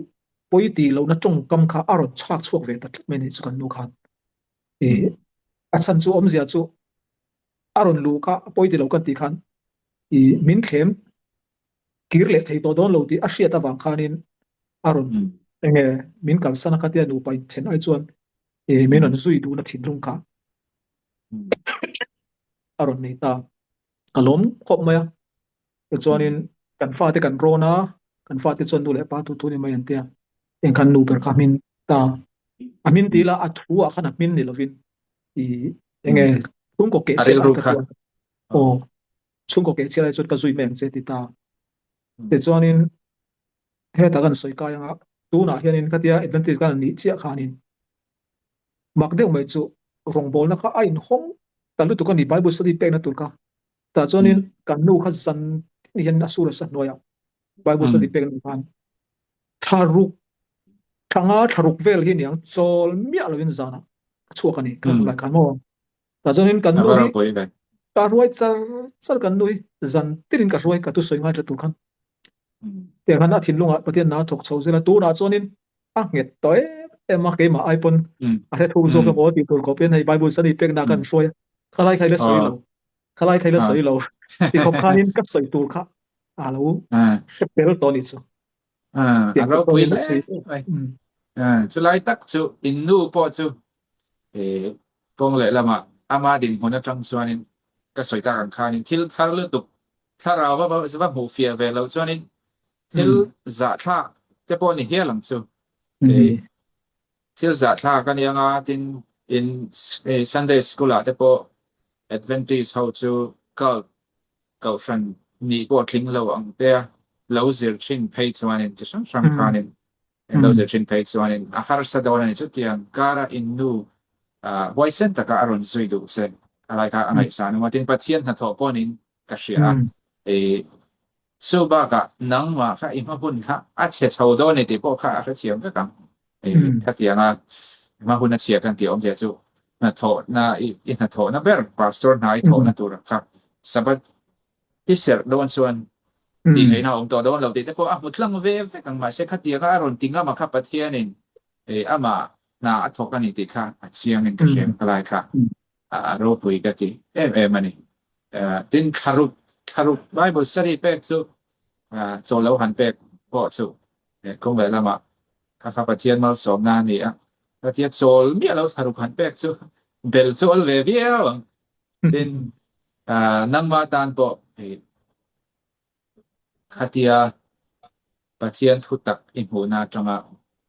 pawi tih lohna tawngkam kha a rawn chhak chhuak ve ta tlat mai a nih chu kan nu khan. A chhan chu awmzia chu a rawn luh kha a pawi ti lo kan tih khan i min thlem kir leh thei tawh dawn lo tih a hriat avang khanin a rawn enge min kalsan a khatia nupa inthen ai chuan i min rawn zui duhna thinlung kha a rawn nei ta. Ka lawm khawp mai a. Tichuanin kan fate kan rawn a, kan fate chuan nu leh pa thu thu ni mai an tia. Eng khan nu ber kha a hmin ta. A hmin tih ila a thu ah khan a hmin ni lovin i enge chhungkaw keh chhiat ai kha chuan aw chhungkaw keh chhiat ai chuan ka zui mai ang che ti ta. Tichuanin hetah kan sawi kai anga tunah hianin khatia Adventist kan nih chiah khanin mak deuh mai chu rawngbawlna kha a inhawng ta lutuk a ni Bible study pekna tur kha. Tah chuanin kan nu kha zan tin hian a sur a sa hnuaiah Bible study pek ni khan thla ruk thla nga thla ruk vel hi niang chawl miah lovin zanah a chhuak a ni kan lai khan maw. Tah chuanin kan nu hi ka hruai char char kan nu hi zan tinin ka hruai ka thusawi ngaithla tur khan. Tiang khan a thinlungah Pathian hna a thawk chho zel a, tunah chuanin a nghet tawh em em a, keimah ai pawn a hre thung zawk emaw tih tur khawpin hei Bible study pekna kan hruai a, khalai kha i la sawi lo, khalai kha i la sawi lo ti khawp khanin ka sawi tur kha a lo hre fel tawh a nih chu. A ropui hle mai. Chulai tak chu in nu pawh chu kawng leh lamah ama dinhmun atang chuanin ka sawi tak ang khanin thil thar lutuk thlarau va va hmuh fiah ve loh chuanin thil zahthlak te pawh ni hial ang chu. Thil zahthlak a nia nga tin in Sunday school ah te pawh Adventist ho chu cult kohhran nih pawh tling lo ang te a lo zir thin phei chuanin chi hrang hrang khanin lo zir thin phei chuanin a harsa dawn a ni chutiang kara in nu huaisen taka a rawn zui duh che a lai kha a ngaihsan awm a tin Pathian hnathawh pawhin ka hria a Chu bakah nangmah kha i hma hun kha a chhe chho dawn ni tih pawh kha a hrethiam vek ang. Khatianga i hma hun a chhia kan tih awmzia chu hnathawhna i hnathawhna ber pastor hna i thawhna tur ang kha Sabbath i serh dawn chuan tih ngaihna a awm tawh dawn lo tih te pawh a hmu tlang ve vek ang. Mahse khatianga a rawn ti ngam a kha Pathianin amah hna a thawk a ni tih kha a chiangin ka hria ka lai kha. A ropui ka ti em em a ni. Tin, thlaruk, thlaruk Bible study pek chu chaw lo han pek pawh chu kawng leh lamah kha kha Pathian malsawmna a ni a. Khatia chawl miah lo thlaruk han pek chu bel chu awl ve viau ang. Tin, nangma tan pawh Khatia Pathian thu tak i hmuhna atanga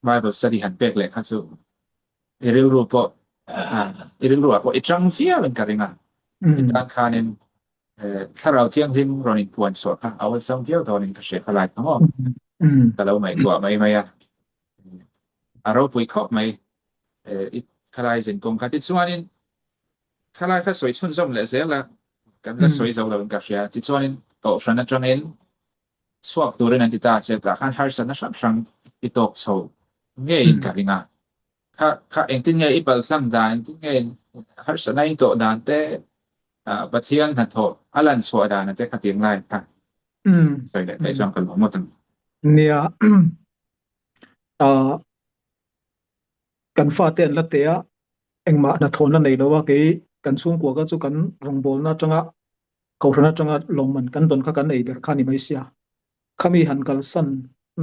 Bible study han pek leh kha chu i rilru pawh i rilru ah pawh i tang viau in ka ring a. I tan khanin Thlarau Thianghlim rawn inpuan chhuah kha a awlsam viau dawnin ka hria kha lai kha maw? Ka lo ngaihtuah mai mai a. A ropui khawp mai i thalai zinkawng kha. Tichuanin Thalai kha sawi chhunzawm leh zel a, kan la sawi zo lo in ka hria. Tichuanin Kohhran atangin chhuak turin an ti ta che, tah khan harsatna hrang hrang i tawk chho ngeiin ka ring a. Kha kha engtin nge i paltlang dan, engtin nge harsatna i tawh dan te, Pathian hnathawh a lan chhuah dan te kha tiang lai kha sawi leh theih chuan ka lawm ngawt ang. Nia, kan fate an la teh a, engmah hnathawhna nei lo a, kei kan chhungkua kha chu kan rawngbawlna atanga kohhran atanga lawmman kan dawn kha kan ei ber kha a ni mai sia. Khami han kalsan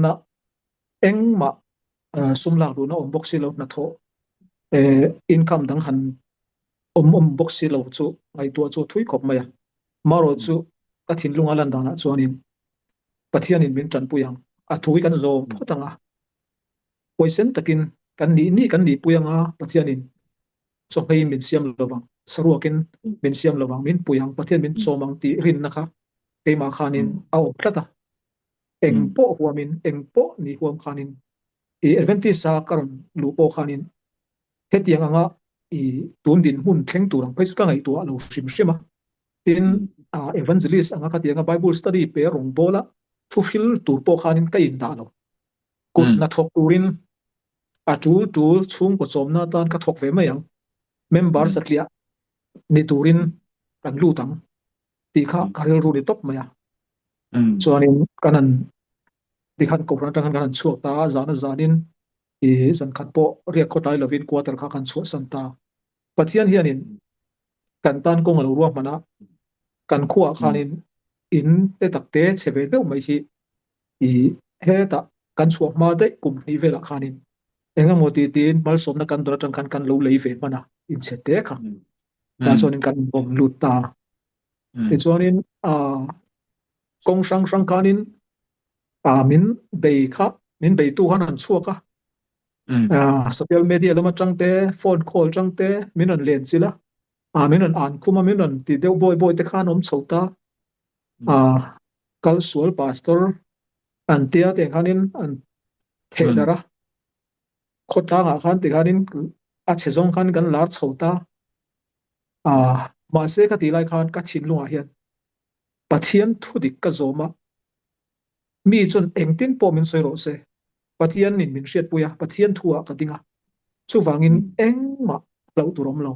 na engmah sum lak duhna awm bawk si lo, hnathawh income dang han awm awm bawk si lo chu ngaihtuah chu a thui khawp mai a. Marawh chu ka thinlunga lan danah chuanin Pathianin min tanpui ang, a thu hi kan zawm phawt ang a. Huaisen takin kan nih nih kan nihpui anga Pathianin chawhmeiin min siam lo vang, saruakin min siam lo vang, min pui ang, Pathian min chawm ang tih rinna kha keimah khanin a awm tlat a. Eng pawh huamin, eng pawh nih huam khanin i Adventist-a ka rawn luh pawh khanin hetiang anga i tun dinhmun thleng tur ang phei chu ka ngaihtuah lo hrim hrim a. Tin, Evangelist anga khatianga Bible study pe rawngbawla thu hril tur pawh khanin ka indah lo. Kut hna thawk turin a tul tul chhungkaw chawmna atan ka thawk ve mai ang. Member satliah ni turin kan lut ang. Tih kha ka rilru ni tawp mai a. Chuanin kan han tikhan kohhran atang khan kan han chhuak ta a, zana zanin i zan khat pawh riak khaw tlai lovin quarter kha kan chhuahsan ta. Pathian hianin kan tan kawng a lo ruahman a, kan khuaah khanin in te tak te chhe ve deuh mai hi i hetah kan chhuah hma daih kum hnih velah khanin eng emaw ti tiin malsawmna kan dawn atang khan kan lo lei ve hman a, inchhe te kha. Tah chuanin kan inbawm lut ta. Tichuanin kawng hrang hrang khanin min bei kha, min beitu khan an chhuak a. Social media lam atang te, phone call atang te min rawn len chilh a, min rawn an khum a, min rawn ti deuh bawi bawi te khan awm chho ta. Kal sual pastor an tia te khanin an theh darh a. Khawtlangah khan tikhanin a chhe zawng khan kan lar chho ta. Mahse ka tih lai khan ka thinlungah hian Pathian thu dik ka zawm a, mi chuan engtin pawh min sawi rawh se, Pathianin min hriatpui a, Pathian thu ah ka ding a, chuvangin engmah hlauh tur awm lo.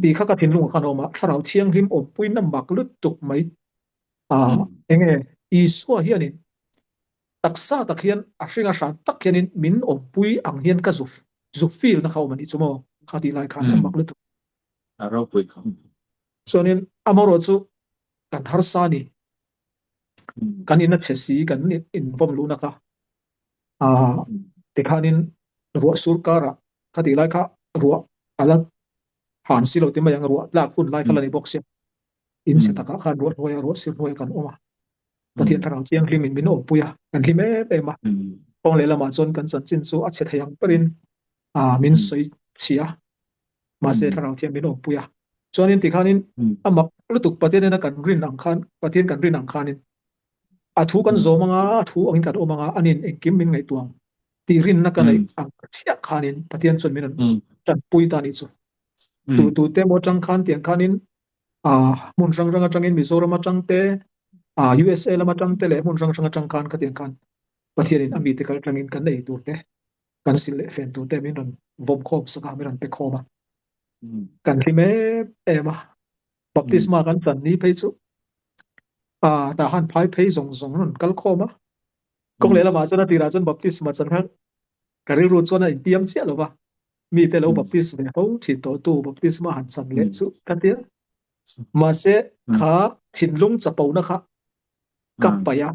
Tih kha ka thinlungah khan a awm a, Thlarau Thianghlim awmpuina mak lutuk mai. Enge Isua hianin taksa tak hian a hringa hran tak hianin min awmpui ang hian ka zu zu feel na kha awm a nih chu maw? Kha tih lai khan a mak lutuk. A ropui khawp. Chuanin amaherawh chu kan harsa a ni. Kan in a chhe si kan invawm luhna kha tikhanin ruah sur karah kha tih lai kha ruah a la han si lo ti mai ang ruah tlak hun lai kha la ni bawk sia. In chhe takah khan ruah hnuaiah ruah sir hnuaiah kan awm a. Pathian thlarau thianghlim in min awmpui a, kan hlim em em a. Kawng lehlamah chuan kan chanchin chu a chhe thei ang berin min sawi chhi a, mahse thlarau thiam min awmpui a. Chuanin tikhanin a mak lutuk Pathian ena kan rin ang khan, Pathian kan rin ang khanin a thu kan zawm anga, a thu angin kan awm anga, anin engkim min ngaihtuah ang tih rinna ka neih ang chiah khanin Pathian chuan min rawn tanpui ta a nih chu. Tu tu te emaw atang khan tiang khanin hmun hrang hrang atangin Mizoram atang te, USA lam atang te leh hmun hrang hrang atang khan khatiang khan Pathianin a mite kal atangin kan ei tur te, kan sil leh fen tur te min rawn vawm khawm sak a, min rawn pe khawm a. Kan hlim em em a. Baptisma kan chan ni phei chu tah han phai phei zawng zawng rawn kal khawm a. Kawng lehlamah chuan a tirah chuan baptisma chan kha ka rilru chuan a intiam chiah lo va. Mite lo baptis ve ho thin tawh tu baptisma han chan leh chu ka tia. Mahse kha thinlung chapona kha ka paih a,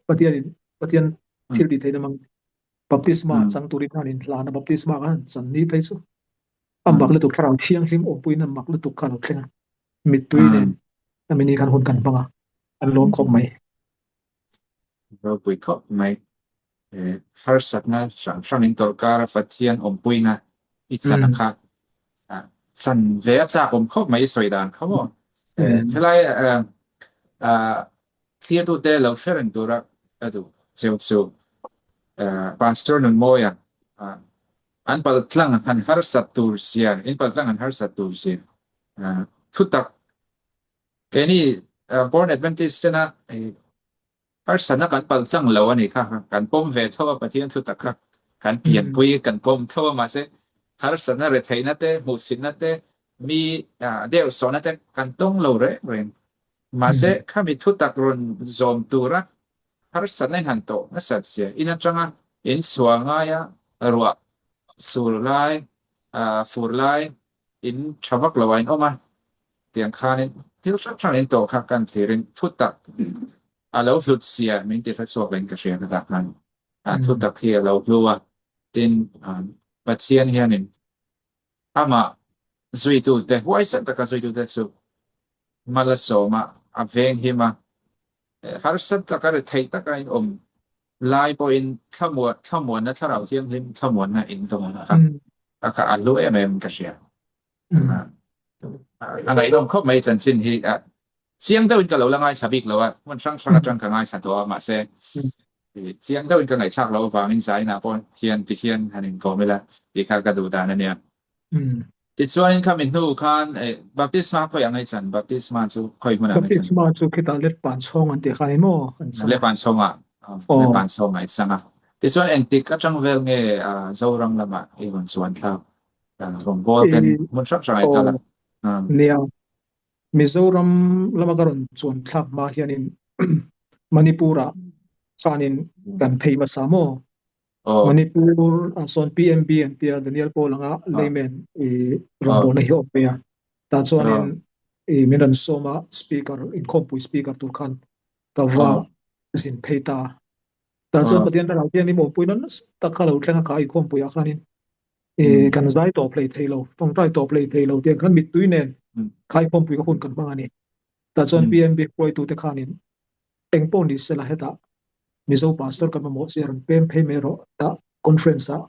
Pathianin Pathian thil tih theihna hmang baptisma chang turin khan inhlan a, baptisma khan han chan ni phei chu a mak lutuk thlarau thianghlim awmpuiin a mak lutuk kha a lo thleng a, mittui nen a mini khan hun kan hmang a, an lawm khawp mai. Ropui khawp mai. Harsatna hrang hrang in tawlhkar a Pathian awmpuina i chan a kha chan ve a chak awm khawp mai i sawi dan kha maw. Chulai thlirtute lo hre reng tura ka duh cheu chu Pastor Nunmawia an paltlang han harsat tur zia, in paltlang han harsat tur zia thutak Keini Born Adventist tena harsatna kan palh tlang lo a nih kha, kan pawm ve tho a, Pathian thu tak kha kan pianpui kan pawm tho a, mahse harsatna retheihna te, hmuhsitna te, mi deuhsawhna te kan tawng lo reng reng. Mahse khami thu tak rawn zawm tura harsatna in han tawh nasat zia in atanga in chhuah ngaia ruah sur lai, fur lai in tha vak lo a in awm a, tiang khanin thil hrang hrang in tawh kha kan thlirin thu tak a lo hlut sia min ti hre chhuak in ka hria ka tah khan a thu tak hi a lo hlu a, tin Pathian hianin amah zuitute huaisen taka zuitute chu mal a sawm a, a veng him a, harsat taka ri theih taka in awm lai pawhin thlamuan thlamuanna thlarau thianghlim thlamuanna in dawng kha a kha a hlu em em ka hria. A ngaihnawm khawp mai chanchin hi chiang deuhin ka lo la ngaithla bik lo a, hmun hrang hrang atang ka ngaithla tawh a mahse chiang deuhin ka ngaihthlak loh avangin Zainah pawh hian tihian han inkawm ila tih kha ka duh dan a nia. Tichuanin khami hnu khan baptisma khawi ang ei chan? Baptisma chu khawi hmunah ang ei chan? Baptisma chu khitah Letpan chhawng an tih khan i maw kan chang a. Letpan chhawngah, Letpan chhawngah i chang a. Tichuan engtik atang vel nge Zoram lamah i rawn chuan thlak? Rawngbâwl ten hmun hrang hrangah i kal a. Nia. Mizoram lama ka rawn chuan thlak hma hianin Manipur-ah khanin kan phei hmasa maw? Manipur ah sawn PMB an tia Daniel Paul anga layman i rawngbawlna hi a awm mai a. Tah chuanin i min rawn sawm a speaker inkhawmpui speaker tur khan ka va zin phei ta. Tah chuan Pathian thlarau hian i mawhpui na nasa tak kha lo thleng a kha inkhawmpuiah khanin i kan zai tawp hlei thei lo, tawngtai tawp hlei thei lo tiang khan mittui nen kha inkhawmpui ka hun kan hmang a ni. Tah chuan PMB hruaitute khanin Eng pawh ni sela hetah Mizo Pastor kan mamawh che rawn pem phei mai rawh tah conference ah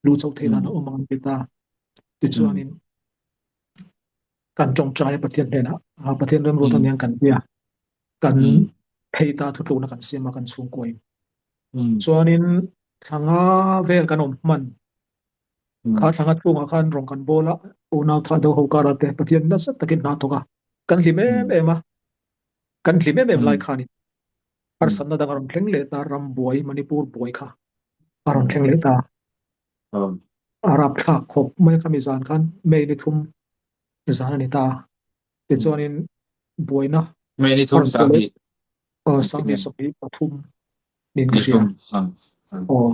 luh chhoh theih dan a awm ang an ti ta. Tichuanin kan tawngtai a Pathian hnenah Pathian remruat aniang kan tia kan phei ta thutlukna kan siam a kan chhungkuain. Chuanin thlanga vel kan awm hman kha thlanga chhungah khan rawng kan bawl a unau thah deuh ho karah te Pathian nasa takin hna thawk a kan hlim em em a. Kan hlim em em lai khanin harsatna dang a rawn thleng leh ta, ram buai, Manipur buai kha a rawn thleng leh ta. A rapthlak khawp mai a, khami zan khan May ni thum zan a ni ta. Tichuanin buaina May ni thum 20 2023 niin ka hria. Aw.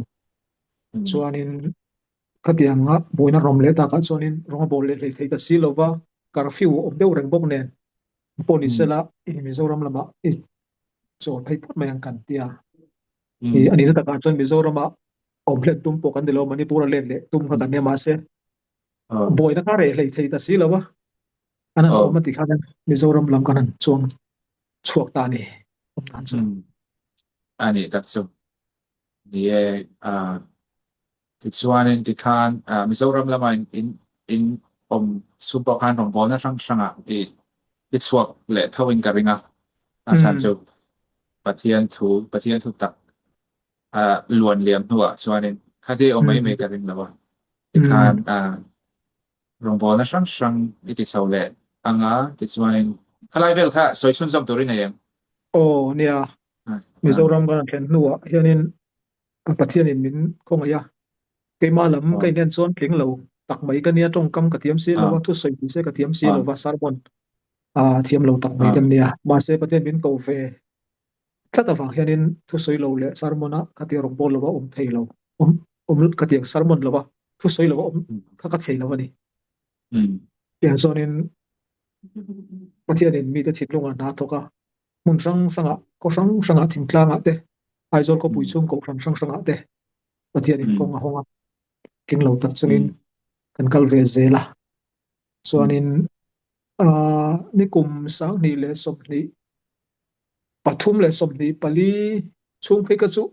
Chuanin khatianga buaina rawm leh takah chuanin rawng a bawl leh hlei thei ta si lova, curfew a awm deuh reng bawk nen Pawh ni sela i Mizoram lamah i chawl phei phawt mai ang kan ti a. I a nihna takah chuan Mizorama awm hlen tum pawh kan ni lo, Manipur a let leh tum kha kan nia mahse buaina kha reh hlei thei ta si lo a, an han awm a ti khan Mizoram lam kan han chuang chhuak ta a ni awm dan chu. A nih tak chu. Ni e, Tichuanin tikhan Mizoram lama in in awm chhung pawh khan rawngbawlna hrang hrangah i i chhuak leh tho in ka ring a, a chhan chu Pathian thu Pathian thu tak luan liam hnuah chuanin khati awm mai mai ka ring lo a, tikhan rawngbawlna hrang hrang i ti chho leh ang a, tichuanin khalai vel kha sawi chhunzawm turin nei em? Aw nia, Mizoram kan thlen hnuah hianin Pathianin min khawngaih a, keimah lam ka inhen chuan tling lo tak mai ka nia, tawngkam ka thiam si lo a, thusawi tih se ka thiam si lo va, sermon thiam lo tak mai ka nia. Mahse Pathian min ko ve tlat avang hianin thusawi lo leh sermon a khatiang rawng bawl lova awm thei lo, awm awm khatiang sermon lova thusawi lova awm kha ka thei lo a ni. Tiang chuanin Pathianin mite thinlungah hna a thawk a, hmun hrang hrangah, khaw hrang hrangah, thingtlangah te, Aizawl khawpui chhung kohhran hrang hrangah te Pathianin kawng a hawng a, tling lo tak chungin kan kal ve zel a. Chuanin nikum 2023 leh 24 chhung phei kha chu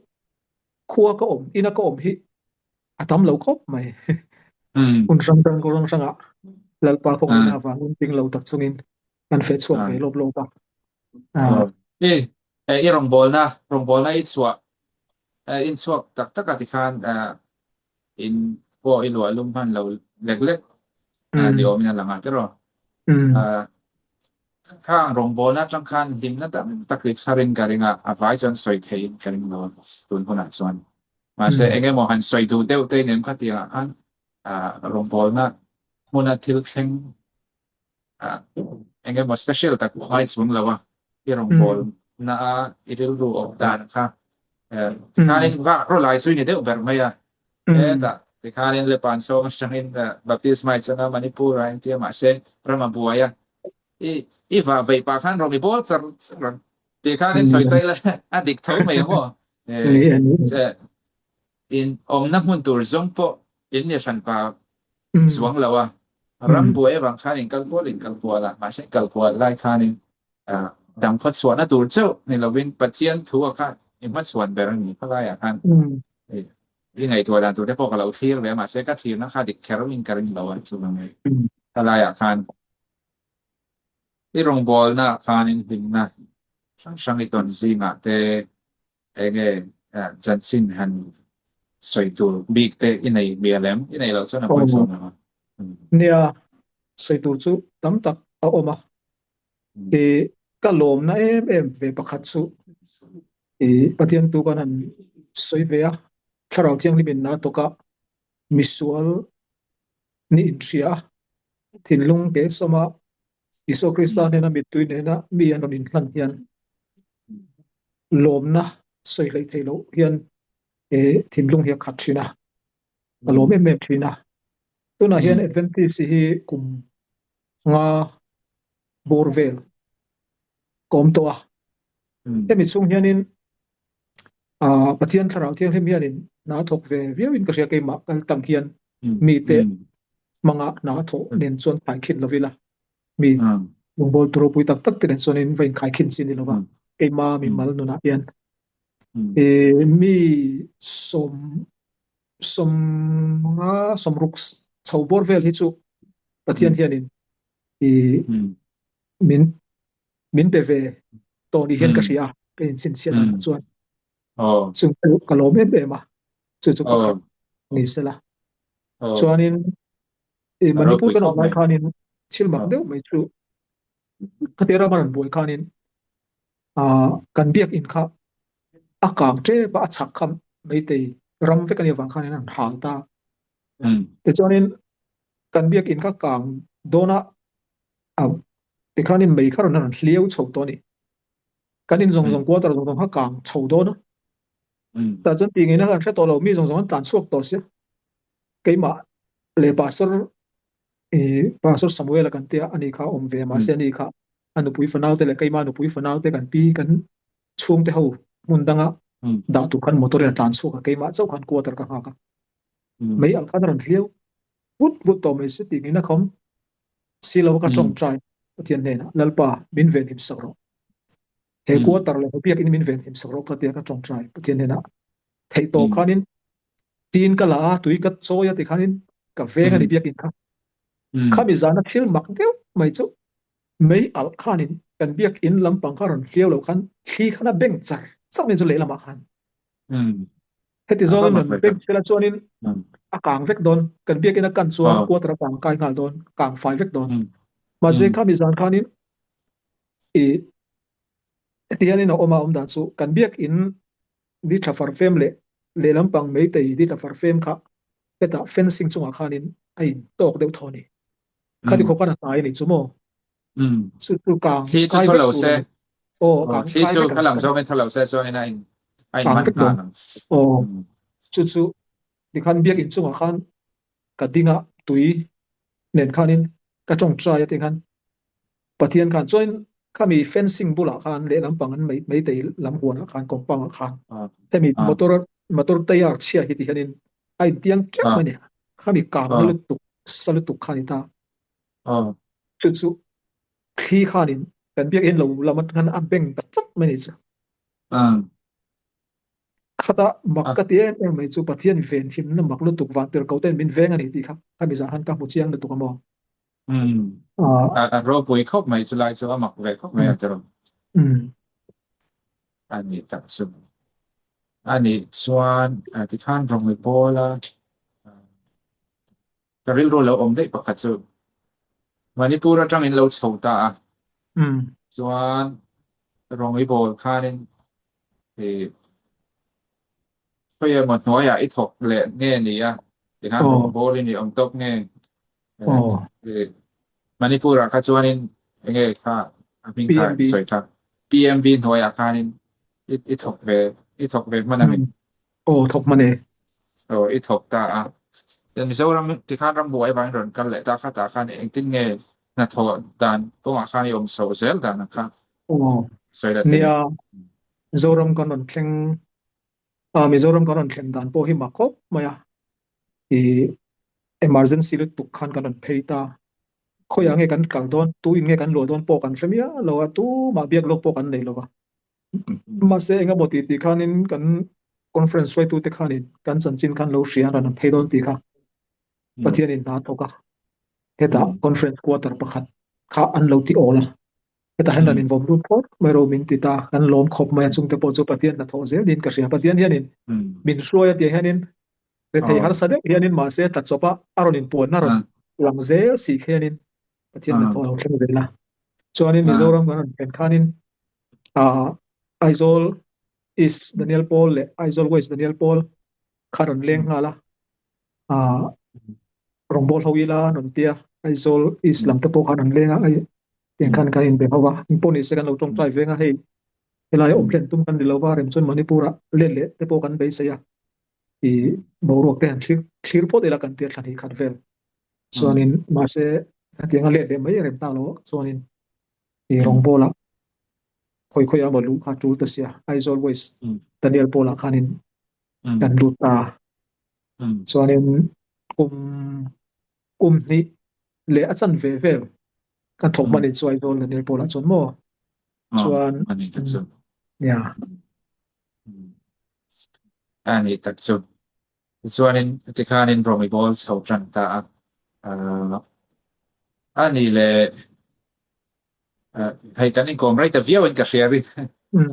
khua ka awm, ina ka awm hi a tam lo khawp mai. Hmun hrang hrang, khaw hrang hrangah Lalpa khawngaihna avangin tling lo tak chungin kan feh chhuak ve lawp lawp a. I i rawngbawlna rawngbawlna i chhuah in chhuak tak tak a tikhan in pawh i luah lum hman lo lek lek ni awmin a lang a tiraw. Khang rawngbawlna atang khan hlimna tam tak ri chharin ka ring a, a vai chuan sawi theihin ka ring lo a tun hunah chuan. Mahse engemaw han sawi duh deuh te nem khatiangah khan rawngbawlna hmuna thil thleng eng emaw special tak ngai chung lo a i rawngbâwl na a i rilru awm dan kha tikhanin vak rawh lai chu i ni deuh ber mai a hetah tikhanin Lepan sawng atangin baptisma i chang a Manipur ah engtia mahse ram a buai a i i vah veih pah khan rawng i bawl char char ang tikhanin sawi ta ila a dik tho mai ang aw In awmna hmun tur zawng pawh in ni hran pa chuang lo a, ram buai avang khan in kal kual in kal kual a, mahse in kal kual lai khanin dang khawchhuahna tur chauh ni lovin Pathian thu ah khan i hmachhuan ber a ni. Khalaiah khan i ngaihtuah dan tur te pawh ka lo thlir ve a, mahse ka thlirna kha dik kher in ka ring lo a, chuvangin khalaiah khan i rawngbawlna ah khanin hlimna hrang hrang i tawn zingah te Enge chanchin han sawi tur bik te i nei mial em? I nei loh chuan a pawi chhuak lo a. Nia, sawi tur chu tam tak a awm a. I ka lawmna em em ve pakhat chu i Pathian tu kan han sawi ve a, Thlarau Thianghlim in na tawk a, misual nih inhria a, thinlung ke sawma i. Isua Krista hnena mittui nena mi an rawn inhlan hian lawmna sawi hleih theih loh hian thinlung hi a khat thin a, a lawm em em thin a. Tunah hian Adventist hi kum nga bawr vel ka awm tawh a. Hemi chhung hianin Pathian Thlarau Thianghlim hianin hna a thawk ve viauin ka hria keimah kal tang hian mite hmanga hna a thawh nen chuan khaikhin lo ila mi lungbawl tu ropui tak tak te nen chuanin va inkhaikhin chi ni lova keima mimal nunah hian mi sawm sawmnga sawmruk chho bawr vel hi chu Pathian hianin min min pe ve tawh ni hian ka hria a, ka inchhinchhiah danah chuan chu ka lawm em em a, chu chu pakhat ni sela. Chuanin Manipur kan awm lai khanin thil mak deuh mai chu khatia rama rawn buai khanin kan biak in kha a kang tep a, a chhak kha meitei ram vek a nih avang khanin an hal ta. Tichuanin kan biak in kha kang dawn a, Tikhanin mei kha rawn rawn hliau chho tawh a ni. Kan in zawng zawng quarter zawng zawng kha kang chho dawn a. Tah chuan tih ngeina kan hre tawh lo, mi zawng zawng an tlan chhuak tawh sia. Keimah leh Pastor Pastor Samuel-a kan tia ani kha awm ve mahse ani kha a nupui fanau te leh keimah nupui fanau te kan pi kan chhungte ho hmun danga dah tur khan motor in a tlan chhuak a, keimah chauh khan quarter ka nghak a. Mei ang khan a rawn hliau vut vut tawh mai se tih ngeina kha awm. Si lo ka tawngtai Pathian hnenah Lalpa min venhim sak rawh. He quarter leh he biakin min venhim sak rawh ka tia ka tawngtai Pathian hnenah theih tawp khanin tin ka la a tui ka chawi a ti khanin ka veng a ni biakin kha. Khami zana thil mak deuh mai chu mei alh khanin kan biakin lampang kha rawn hliau lo khan thli khan a beng char char mai chu lehlamah khan. Heti zawngin rawn beng chhela chuanin a kang vek dawn. Kan biakin a kan chuan quarter a kang kai nghal dawn, kang fai vek dawn. Mahse khami zan khanin i heti hianin a awm a, awm dan chu kan biakin di tla far fem leh lehlam pang meitei di tla far fem kha hetah fencing chungah khanin a in tawk deuh thaw a ni. Khati khawp khan a hnai a ni chu maw? Chu chu kang Thli chu kai thaw vek lo tur se. a ni. Aw Aw, kang thli kai chu vek kha ang. lam zawngin thaw lo se chuanin a in a in Kang man vek dawn. nghal ang. Aw chu chu tikhan biakin chungah khan ka ding a tui nen khanin ka tawngtai a tikhan Pathian khan chuanin khami fencing bulah khan lehlam pang an meitei lam huanah khan compound ah khan hemi motor motor tyre chhia hi ti hianin a intiang teuh mai a ni. Khami kangna lutuk sa lutuk kha a ni ta. Chu chu thli khanin kan biakinn lo lam atang khan a beng ta tlat mai a ni chu. Khata mak ka ti em em mai chu Pathian venhimna mak lutuk vantirhko ten min veng a ni tih kha khami zah khan ka hmu chiang lutuk a maw. A ropui khawp mai chu lai chu a mak ve khawp mai a tiraw. A ni tak chu. A nih chuan tikhan rawng i pawl a. Ka rilru lo awm daih pakhat chu Manipur atangin lo chho ta a, chuan Rawngei bawl khanin ih khawi emaw hnuaiah i thawk leh nge ni a, tikhan rawng bawlin i awm tawp nge ih Manipur-ah kha chuanin enge kha a hming kha i sawi tha PMB hnuaiah khanin i thawk ve i thawk ve hman a mi. Aw thawk hman e. Aw i thawk ta a. Chuan Mizoram tikhan rambuai avangin rawn kal leh ta kha tah khan engtin nge hnathawh dan kawngah khan i awm chho zel dan ang kha Aw sawi la thei nia Mizoram kan rawn thleng a Mizoram kan rawn thlen dan pawh hi mak khawp mai a. I emergency lutuk khan kan rawn phei ta. Khawiah nge kan kal dawn tu in nge kan luah dawn pawh kan hre miah lo a tumah biak lawk pawh kan nei lo va. Mahse engemaw tih tih khanin kan conference hruaitute khanin kan chanchin khan lo hria an rawn an phei dawn tih kha Pathianin hna a thawk a. Hetah conference quarter pakhat kha an lo ti awl a. Hetah hian rawn invawm lut phawt mai ro min ti ta. Kan lawm khawp mai a chungte pawh chu Pathian hnathawh zel niin ka hria. Pathian hianin min hruai a tih hianin rethei harsa deuh hianin mahse tla chawpa a rawn inpuanna rawn lang zel si khianin Pathian hnathawh a lo thleng zel a. Chuanin Mizoram kan rawn thlen khanin Aizawl East Daniel Paul leh Aizawl West Daniel Paul kha rawn leng nghal a. Rawngbâwl ho ila an rawn ti a, Aizawl East lam te pawh khan an leng a. Tiang khan kan inbe ho a, engpawh nise kan lo tawngtai veng a, hei helai awm hlen tum kan ni lo va, rem chuan Manipur ah let leh te pawh kan beisei a, i boruak te han thlir thlir phawt ila kan tia thlan hi khat vel. Chuanin mahse hetiang a let leh mai rem tak lo chuanin i rawngbawl ah khawi khawi ah emaw luh kha tul ta sia, Aizawl West Daniel Paul ah khanin kan lut ta. Chuanin kum kum hnih leh a chan ve vel kan thawk hman in chu Aizawl Daniel Paul ah chuan maw chuan ani tak chu nia ani tak chu chuanin tikhanin rawng i bawl chho tan ta a ani le hei kan inkawm rei ta viau in ka hria ri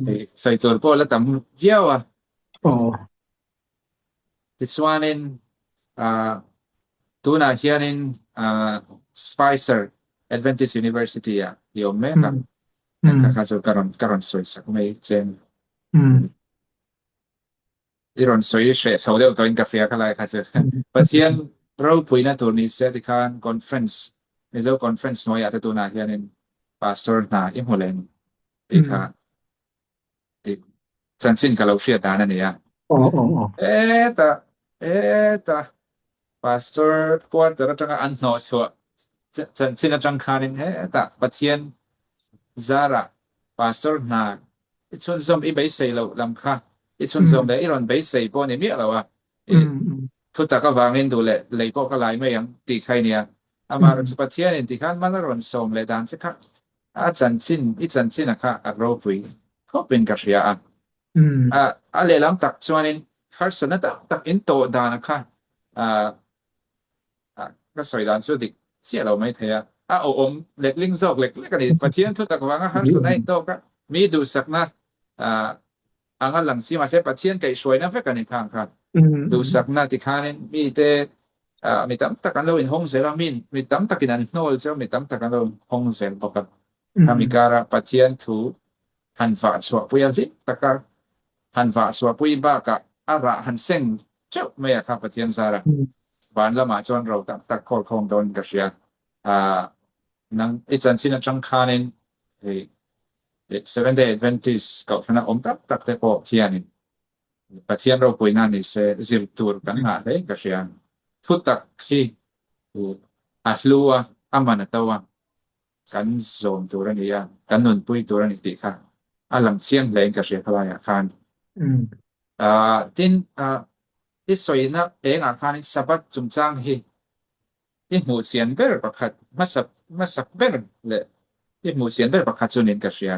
hei sawi tur pawh la tam viau a Tichuanin tunah hianin Spicer Adventist University ah i awm mek a, heng kha kha chu ka rawn ka rawn sawi sak mai che a ni. I rawn sawi hreh chho deuh tawhin ka hria khalai kha chu. Pathian ropuina tur ni se tikhan conference Mizo conference hnuaiah te tunah hianin pastor hna i hmu leh a ni tih kha Chanchin ka lo hriat dan a ni a. Heta, heta Pastor quarter atanga an hnawh chhuah chanchin atang khanin heta Pathian zarah Pastor hna i chhunzawm i beisei loh lam kha i chhunzawm leh i rawn beisei pawh a ni miah lo a. Thutak avangin duh leh lei pawh ka lai mai ang tih kha i nia. Amaherawhchu Pathianin tikhan mal a rawn sawm leh dan che kha A chanchin, i chanchin a kha a ropui khawpin ka hria a. A lehlam tak chuanin harsatna tak tak in tawh dan a kha ka sawi dan chu dik chiah lo mai thei a. A awhawm letling zawk lek lek a ni. Pathian thu tak vanga harsatna in tawk a, mi duhsakna anga lang si mahse Pathian kaihhruaina vek a ni khang kha. Duhsakna tikhanin mite mi tam tak an lo inhawng zel a, mi mi tam takin an hnawl cheu, mi tam tak an lo inhawng zel bawk a. Khami kara Pathian thu han vah chhuahpui a hlim taka han vah chhuahpui bakah a rah han seng teuh mai a kha Pathian zara van lamah chuan ro tam tak khawl khawm dawn ka hria. Nang i chanchin atang khanin hei Seventh Day Adventist kohhrana awm tak tak te pawh hianin Pathian ropuina ni se zir tur kan ngah hle ka hria. Thu tak hi a hlu a, a man a to a, kan zawm tur a ni a, kan nunpui tur a ni tih kha a lang chiang hle in ka hria khalaiah khan. Tin, i sawina engah khanin Sabbath chungchang hi I hmuh chian ber pakhat hmasa hmasak ber leh i hmuh chian ber pakhat chu niin ka hria.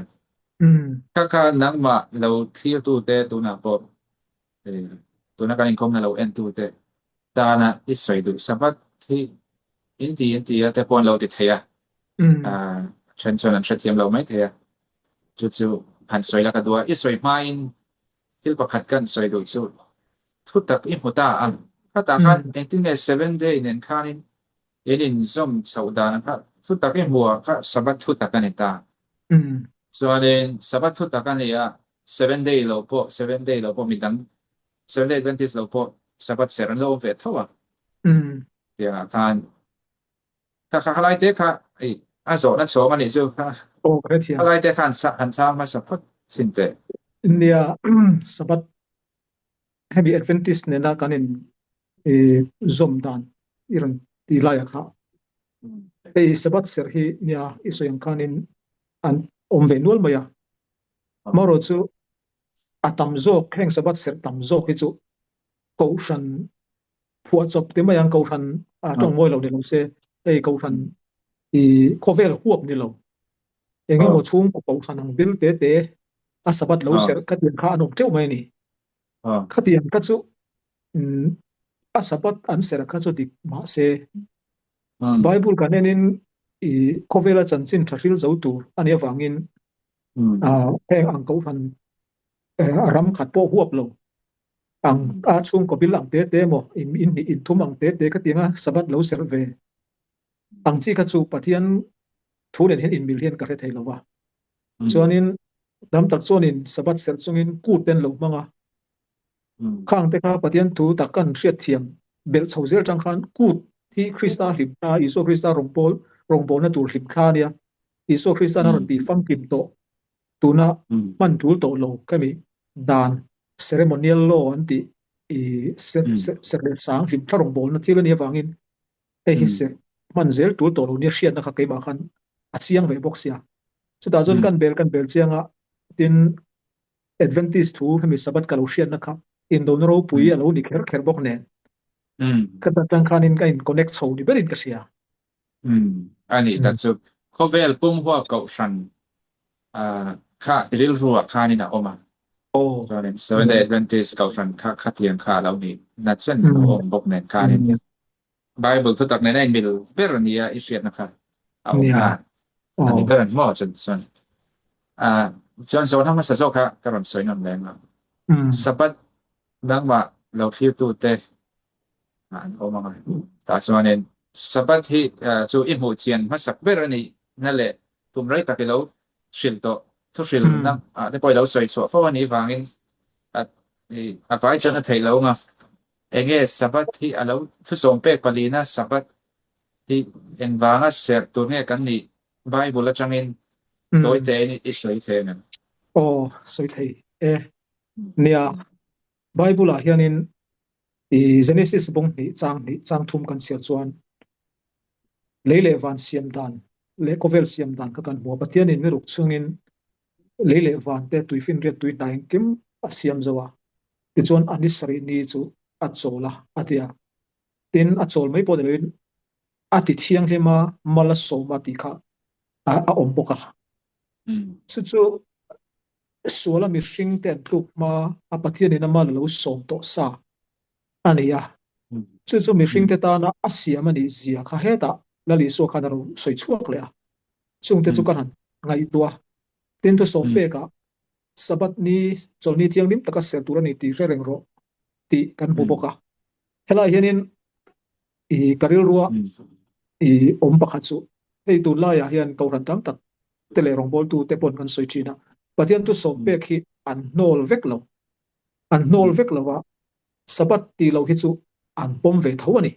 Kha kha nangmah lo thlirtute tunah pawh tuna kan inkawmna lo entute tana i sawi duh Sabbath hi in ti in ti a te pawh an lo ti thei a, then chuan an hrethiam lo mai thei a, chu chu han sawi la ka duh a, i sawi hmain Thil pakhat kan sawi duh chu thu tak i hmu ta a, khatah khan engtin nge Seventh Day nen khanin in inzawm chhoh dan kha thu tak i hmu a kha Sabbath thu tak a ni ta. Chuanin Sabbath thu tak a ni a, Seventh Day lo pawh Seventh Day lo pawh midang Seventh Day Adventist lo pawh Sabbath serh an lo awm ve tho a. Tiangah khan Kha kha khalai te kha ei a zawhna chhawng a nih chu kha. Aw ka hrethiam. Khalai te khan han chang hmasa phawt chhin teh. Nia Sabbath hemi Adventist nena kan in zawm dan i rawn ti lai a kha. Hei Sabbath serh hi nia i sawi ang khanin an awm ve nual mai a. Marawh chu a tam zawk heng Sabbath serh tam zawk hi chu Kohhran phuahchawp ti mai ang Kohhran tawng mawi lo ni lo se hei Kohhran i khawvel huap ni lo eng emaw chhungkaw Kohhran ang bil te te a Sabbath lo serh khatiang kha an awm teuh mai a ni. Khatiang kha chu a Sabbath an serh kha chu dik mahse Bible kan enin i khawvela chanchin tha hril zo tur a nih avangin heng ang Kohhran ram khat pawh huap lo Ang a chhungkaw bil ang te te emaw, in in hnih in thum ang te te ka tiang a, Sabbath lo serh ve ang chi kha chu Pathian thu nen hian inmil hian ka hre thei lo va. Chuanin dam tak chuanin Sabbath serh chungin kut te an lo hmang a, khang te kha Pathian thu tak kan hriatthiam belh chho zel tang khan kut hi Krista hlimthla, Isua Krista rawngbawlna tur hlimthla a nia. Isua Krista'n a rawn tih famkim tawh tuna hman tul tawh lo khami dan ceremonial law an tih i serh leh sang hlim thla rawngbawlna thil a nih avangin hei hi serh hman zel tul tawh lo nia hriatna kha keimah khan a chiang ve bawk sia. Chutah chuan kan bel kan bel chiang a, tin Adventist thu hemi Sabbath ka lo hriatna kha indona ropui a lo ni kher kher bawk nen ka atang khanin ka in connect chho ni berin ka hria. A nih tak chu khawvel pum huap kohhran kha rilruah khanin a awm a. Chuanin Seventh Day Adventist kohhran kha khatiang kha a lo ni na chen a lo awm bawk nen khanin Bible thutak nen a inmil ber a nia i hriatna kha a awm ta a ni ber an maw chuan chuan chuan zawhna hmasa zawk kha ka rawn sawi nawn leng a. Sabbath nangmah lo thlirtute an awm ang a. Tah chuanin Sabbath hi chu i hmuh chian hmasak ber a nih na leh tum rei tak i lo hrilh tawh thuhrilhna ah te pawh i lo sawi chhuah fo a nih vangin a vai chuan a theih lo ang a. Enge Sabbath hi a lo thusawm pek palina Sabbath hi engvanga serh tur nge kan nih Bible atangin tawi tein i sawi thei ang em? Aw, sawi thei e. Nia, Bible ah hianin i Genesis bawng hnih chang hnih chang thum kan chhiar chuan lei leh van siam dan leh khawvel siam dan kha kan hmu a. Pathianin ni ruk chungin lei leh van te tuifinriat tui hna engkim a siam zo a. Tichuan a ni sarih ni chu a chawl a, a ti a. Tin, a chawl mai pawh ni loin a ti thianghlim a, mal a sawm a tih kha a awm bawk a. Chu chu suala mihring te an tluk hma a Pathianin a mal a lo sawm tawh sa a ni a. Chu chu mihring te tana a siam a nih zia kha hetah Lal Isua khan a ro sawi chhuak leh a. Chungte chu kan han ngaihtuah a. Tin, thusawm pekah Sabbath ni chawlhni thianghlim taka ser tur a ni tih hre reng rawh tih kan hmu bawk a. Helaiah hianin i ka rilrua i awm pakhat chu hei tunlaiah hian kohhran tam tak te leh rawngbawltu te pawn kan sawi thin a, Pathian thusawm pek hi an hnawl vek lo. An hnawl vek lo a, Sabbath tih loh hi chu an pawm ve tho a ni.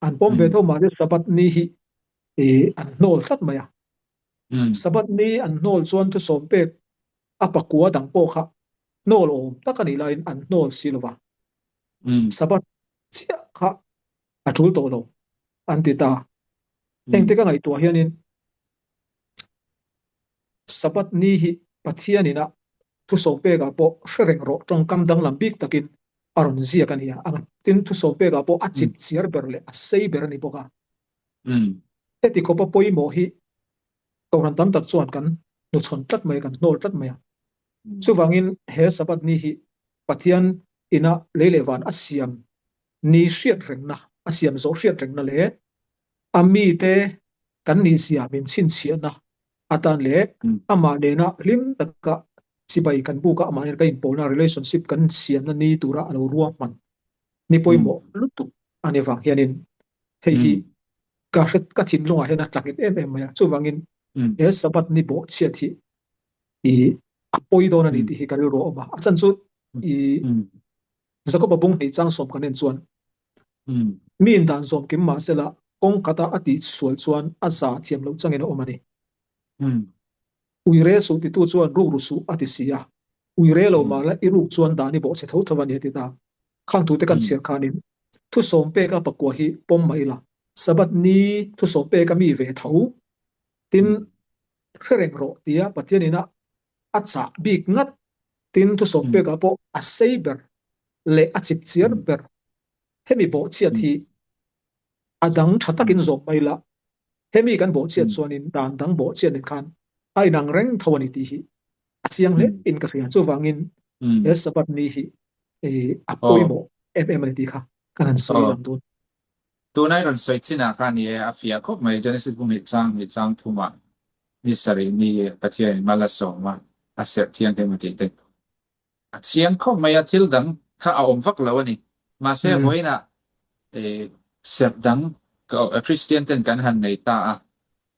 An pawm ve tho mahse Sabbath ni hi i an hnawl tlat mai a. Sabbath ni an hnawl chuan thusawm pek a pakua dang pawh kha hnawl awm tak a nih laiin an hnawl si lo va. Sabbath chiah kha a tul tawh lo an ti ta. Engte ka ngaihtuah hianin Sabbath ni hi Pathian ina thusawm pekah pawh hre reng rawh tawngkam danglam bik takin a rawn ziak a ni a. Tin, thusawm pekah pawh a chip chiar ber leh a sei ber a ni bawk a. Heti khawpa pawimawh hi Kohhran tam tak chuan kan hnuchhawn tlat mai a, kan hnawl tlat mai a. Chuvangin he Sabbath ni hi Pathian ina lei leh van a siam ni hriat rengna, a siam zawh hriat rengna leh a mite kan nihzia min chhinchhiahna atan leh amah nena hlim taka chibai kan buk a, amah nena kan inpawlna, relationship, kan siamna ni tura a lo ruahman ni pawimawh lutuk a ni avang hianin hei hi ka hre ka thinlungah hian a tlangit em em mai a, chuvangin he Sabbath ni bawh chhiat hi i a pawi dawn a ni tih hi ka rilru a awm a, a chan chu i Jakob-a bung hnih chang sawm kan en chuan mi in dan zawm kim mah sela kawng khata a tih sual chuan a za thiam loh changin a awm a ni. Uire suh titu chuan ruk ru suh a ti si a, uire lo mah la i ruk chuan dan i bawh chhe tho tho a ni a ti ta. Khang tute kan chhiar khanin thusawm peka pakua hi pawm mah ila, Sabbath ni thusawm peka mi ve tho tin hre reng rawh tia Pathian ina a chah bik ngat tin thusawm pekah pawh a sei ber leh a chip chiar ber hemi bawhchhiat hi a dang tha takin zawm mai la, hemi kan bawhchhiat chuanin dan dang bawhchhiat nen khan a inang reng tho a ni tih hi a chiang hle in ka hria. Chuvangin he Sabbath ni hi a pawimawh em em a ni tih kha kan han sawi lang dawn. Tuna i rawn sawi chinah khan i a fiah khawp mai. Genesis bung hnih chang hnih chang thumah ni sarih ni Pathianin mal a sawm a, a serh thianghlim a tih te. A chiang khawp mai a, thil dang kha a awm vak lo a ni. Mahse vawiinah serh dang Kristian ten kan han nei ta a,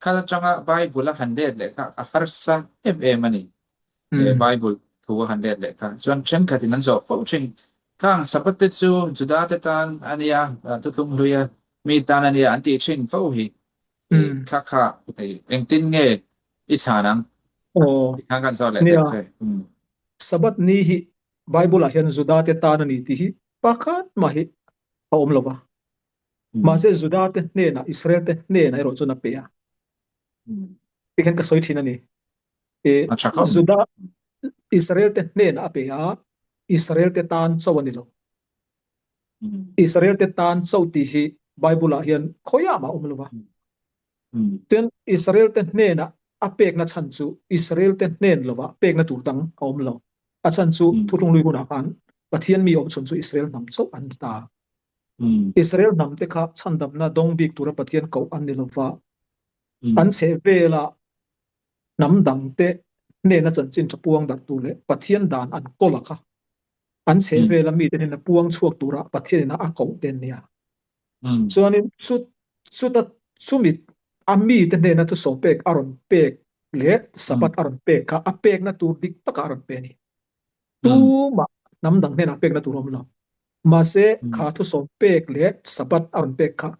Kha atanga Bible a han let leh kha a harsa em em a ni. Bible thu a han let leh kha chuan thenkhatin an zawh fo thin. Khang Sabbath te chu Juda te tan a nia, thuthlung hlui a mi tan a nia an tih thin fo hi. Kha kha engtin nge? I chhan ang. Aw. Tikhan kan zawt leh Nia. tek che. Um. Sabbath ni hi Bible ah hian Juda te tan a ni tih hi pakhat mah hi a awm lo va. Mahse Juda te hnenah, Israel te hnenah erawh chuan a pe a. Tikhian ka sawi thin a ni. A tha khawp mai. Juda, Israel te hnenah a pe a, Israel te tan chauh a ni lo. Israel te tan chauh tih hi Bible ah hian khawiah mah a awm lo va. Tin, Israel te hnenah a pekna chhan chu Israel te hnen lovah pekna tur dang a awm lo. A chhan chu Thuthlunglui hunah khan Pathian mi awmchhun chu Israel hnam chauh an ni ta. Israel hnam te kha chhandamna dawng bik tura Pathian koh an ni lova, an chhehvela hnam dangte hnena chanchin tha puang darh tur leh Pathian dan an kawl a kha an chhehvela mite hnena puang chhuak tura Pathianina a koh te an ni a. Chuanin chu chuta chumi a mite hnena thusawm pek a rawn pek leh Sabbath a rawn pek kha a pekna tur dik takah a rawn pe a ni. Tumah hnam dang hnenah pekna tur a awm lo. Mahse kha thusawm pek leh Sabbath a rawn pek kha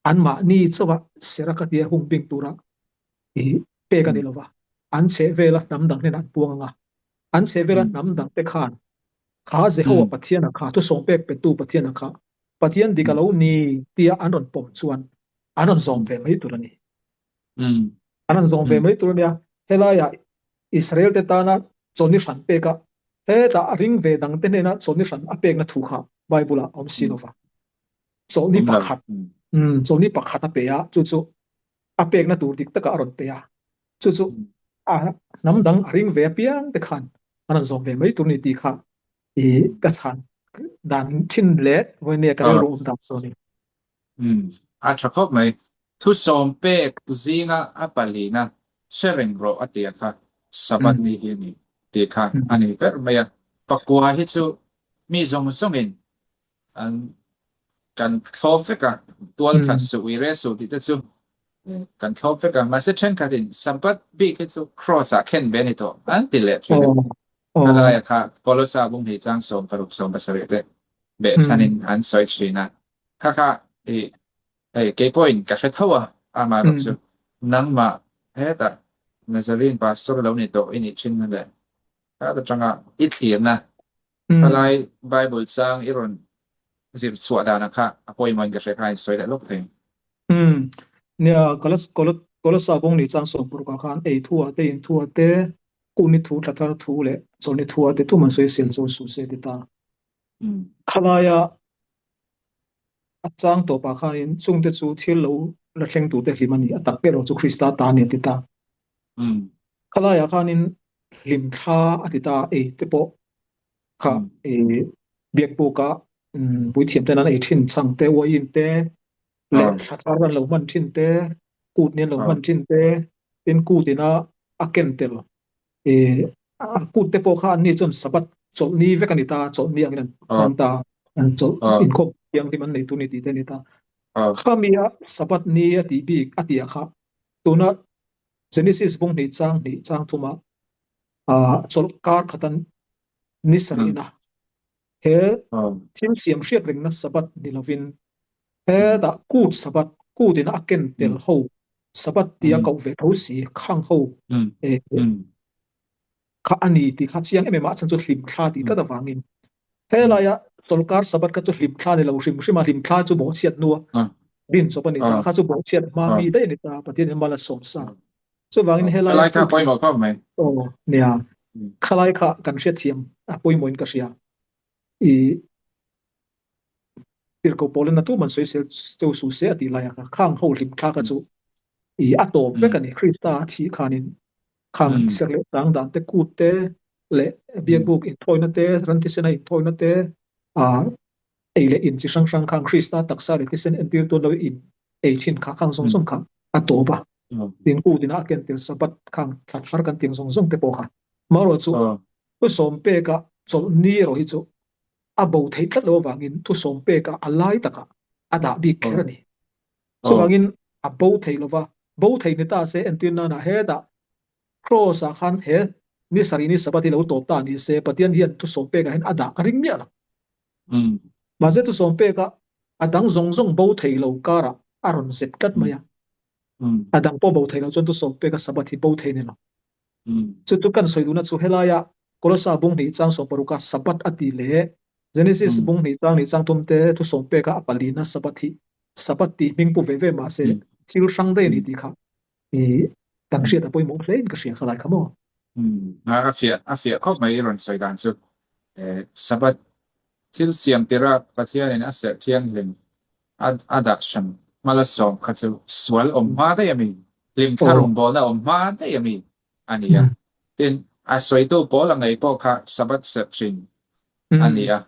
anmahni chauha seraka tia hung bing tura i pek a ni lo va. An chhehvela hnam dang hnenah an puang ang a. An chhehvela hnam dangte khan kha Jehowa Pathiana kha thusawm pek petu Pathiana kha Pathian dik a lo ni tia an rawn pawm chuan an rawn zawm ve mai tur a ni. An rawn zawm ve mai tur a nia. Helaiah Israel te tana chawlhni hran pek a, hetah a ring ve dangte hnena chawlhni hran a pekna thu kha Bible-ah a awm si lo va. Chawlhni pakhat, chawlhni pakhat a pe a, chu chu a pekna tur dik takah a rawn pe a. Chu chu a hnam dang a ring ve apiang te khan an rawn zawm ve mai tur a ni tih kha i ka chhan dan thin leh vawinia ka rilru awm dan chu a ni. Umm, a tha khawp mai. Thusawm pek zinga a palina hre reng rawh a tia kha Sabbath ni hi a ni tih kha a ni ber mai a. Pakua hi chu mi zawng zawngin an kan thlawp vek a, tual that suh, ui re suh tih te chu kan thlawp vek a. Mahse thenkhatin Sabbath bik hi chu Kraws ah khen ve a ni tawh an ti leh thin a. Khalaia kha Kolosa bung hi chang 16 17 te behchhanin an sawi thin a. Kha kha i hei kei pawhin ka hre tho a, amaherawh chu nangmah hetah Nazarene Pastor lo ni tawh i nih thin na le kha atanga i thlirna Khalai Bible chang i rawn zir chhuah danah kha a pawimawhin ka hre kha a insawi leh lawk thei. Umm. Nia, Kolosa kawng ni chang sawmpurukah khan ei thu ah te, in thu ah te, kuni thu, thla thar thu leh chawlhni thu ah te tum an sawi sel cho suh se ti ta. Khalaia a chang tawpah khanin chungte chu thil lo la thleng turte hlim a ni, a tak erawh chu Krista ta a ni a ti ta. Khalaiah khanin hlim thla a ti ta, ei te pawh kha biakbuka puithiam ten an ei thin chhang te, uaiin te leh thla thar an lo hman thin te, kut ni an lo hman thin te, tin kut ina a ken tel a kut te pawh kha anni chuan Sabbath chawlhni vek a ni ta, chawlhni angin an hmang ta, an chawlh inkhawm thianghlim an nei tur a ni tih te a ni ta. Khami a Sabbath ni a tih bik a tih ah kha tuna Genesis bung hnih chang hnih chang thuma chawlh kar khatan ni sarihna he thil siam hriat rengna Sabbath ni lovin hetah kut Sabbath kut ina a ken tel ho Sabbath tia koh ve tho si khang ho kha a ni tih kha chiang em em a, a chhan chu hlimthla tih tlat avangin helaia chawlhkar Sabbath kha chu hlimthla ni lo hrim hrim a, hlimthla chu bawhchhiat hnua rin chawp a ni ta, kha chu bawhchhiat hma mi daih a ni ta, Pathian in mal a sawm sa. Chuvangin helaia Khalai kha pawimawh khawp mai. Aw nia, khalai kha kan hriatthiam a pawimawhin ka hria. I tirhkoh pawlin a tuman sawisel cheu suh se a tih laia kha khang ho hlimthla kha chu i a tawp vek a ni. Krista a thih khanin Khang serh leh tang dan te, kut te leh biakbuk inthawina te, ran thisena inthawina te, ah ei leh in chi hrang hrang khang Krista taksa leh thisen entir tuan lo in ei thin kha khang zawng zawng kha a tawp a. Tin kut ina a ken tel Sabbath khang thla thar kan tiang zawng zawng te pawh kha. Marawh chu thusawm peka chawlhni erawh hi chu a bo theih tlat lo avangin thusawm peka a lai takah a dah bik kher a ni. Chuvangin a bo thei lo va, bo thei ni ta se entir nana hetah Kraws ah khan he ni sarih ni Sabbath hi lo tawp ta ni se Pathian hian thusawm pekah hian a dah ka ring miah lo. Mahse thusawm pekah a dang zawng zawng bo thei lo karah a rawn zep tlat mai a. A dang pawh bo thei lo chuan thusawm peka Sabbath hi bo thei ni lo. Chu chu kan sawi duhna chu helaia Kolosa bung hnih chang 16a Sabbath a tih leh Genesis bung hnih chang hnih chang thum te thusawm peka a palina Sabbath hi Sabbath tih hming pu ve ve mahse thil hrang daih a ni tih kha kan hriat a pawimawh hle in ka hria khalai kha maw. A fiah a fiah khawp mai i rawn sawi dan chu. Sabbath thil siam tira Pathianin a serh thianghlim a dah hran hmala sawm kha chu sual awm hma daih a mi, hlimthla rawngbawlna awm hma daih a mi a ni a. Tin, a sawitu pawl a ngei pawh kha Sabbath serh thin a ni a.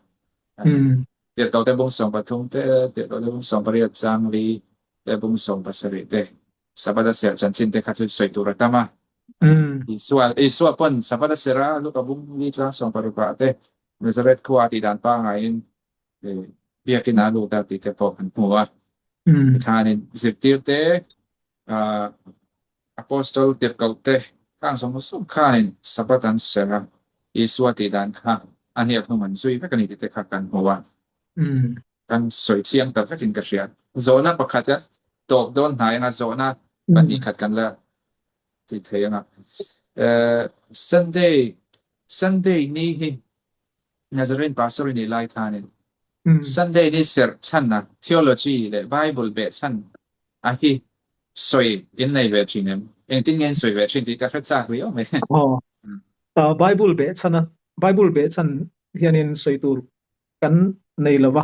Tirhkohte bung 13 te, Tirhkohte bung 18 chang li te, bung 17 te, Sabbath a serh chanchin te kha chu sawi tur a tam a. Isua, Isua pawn Sabbath a serh a, Luka bung li chang 16 ah te, Nazareth khua a tih dan pangaiin biakin a lut a tih te pawh kan hmu a. Tikhanin zirtir te, Apostle tirhkoh te khang zawng zawng khanin Sabbath an serh a, Isua tih dan kha a hniak hnung an zui vek a ni tih te kha kan hmu a. Kan sawi chiang ta vekin ka hria. Zawhna pakhat a tawp dawn hnai anga zawhna pahnih khat kan la ti thei anga. Sunday, Sunday ni hi Nazarene Pastor i nih lai khanin Sunday ni serh chhan a theology leh Bible beh chhan a hi sawi in nei ve thin em? Engtin nge in sawi ve thin tih ka hre chak riau mai. Aw, Bible beh chhan a, Bible beh chhan hianin sawi tur kan nei lo va,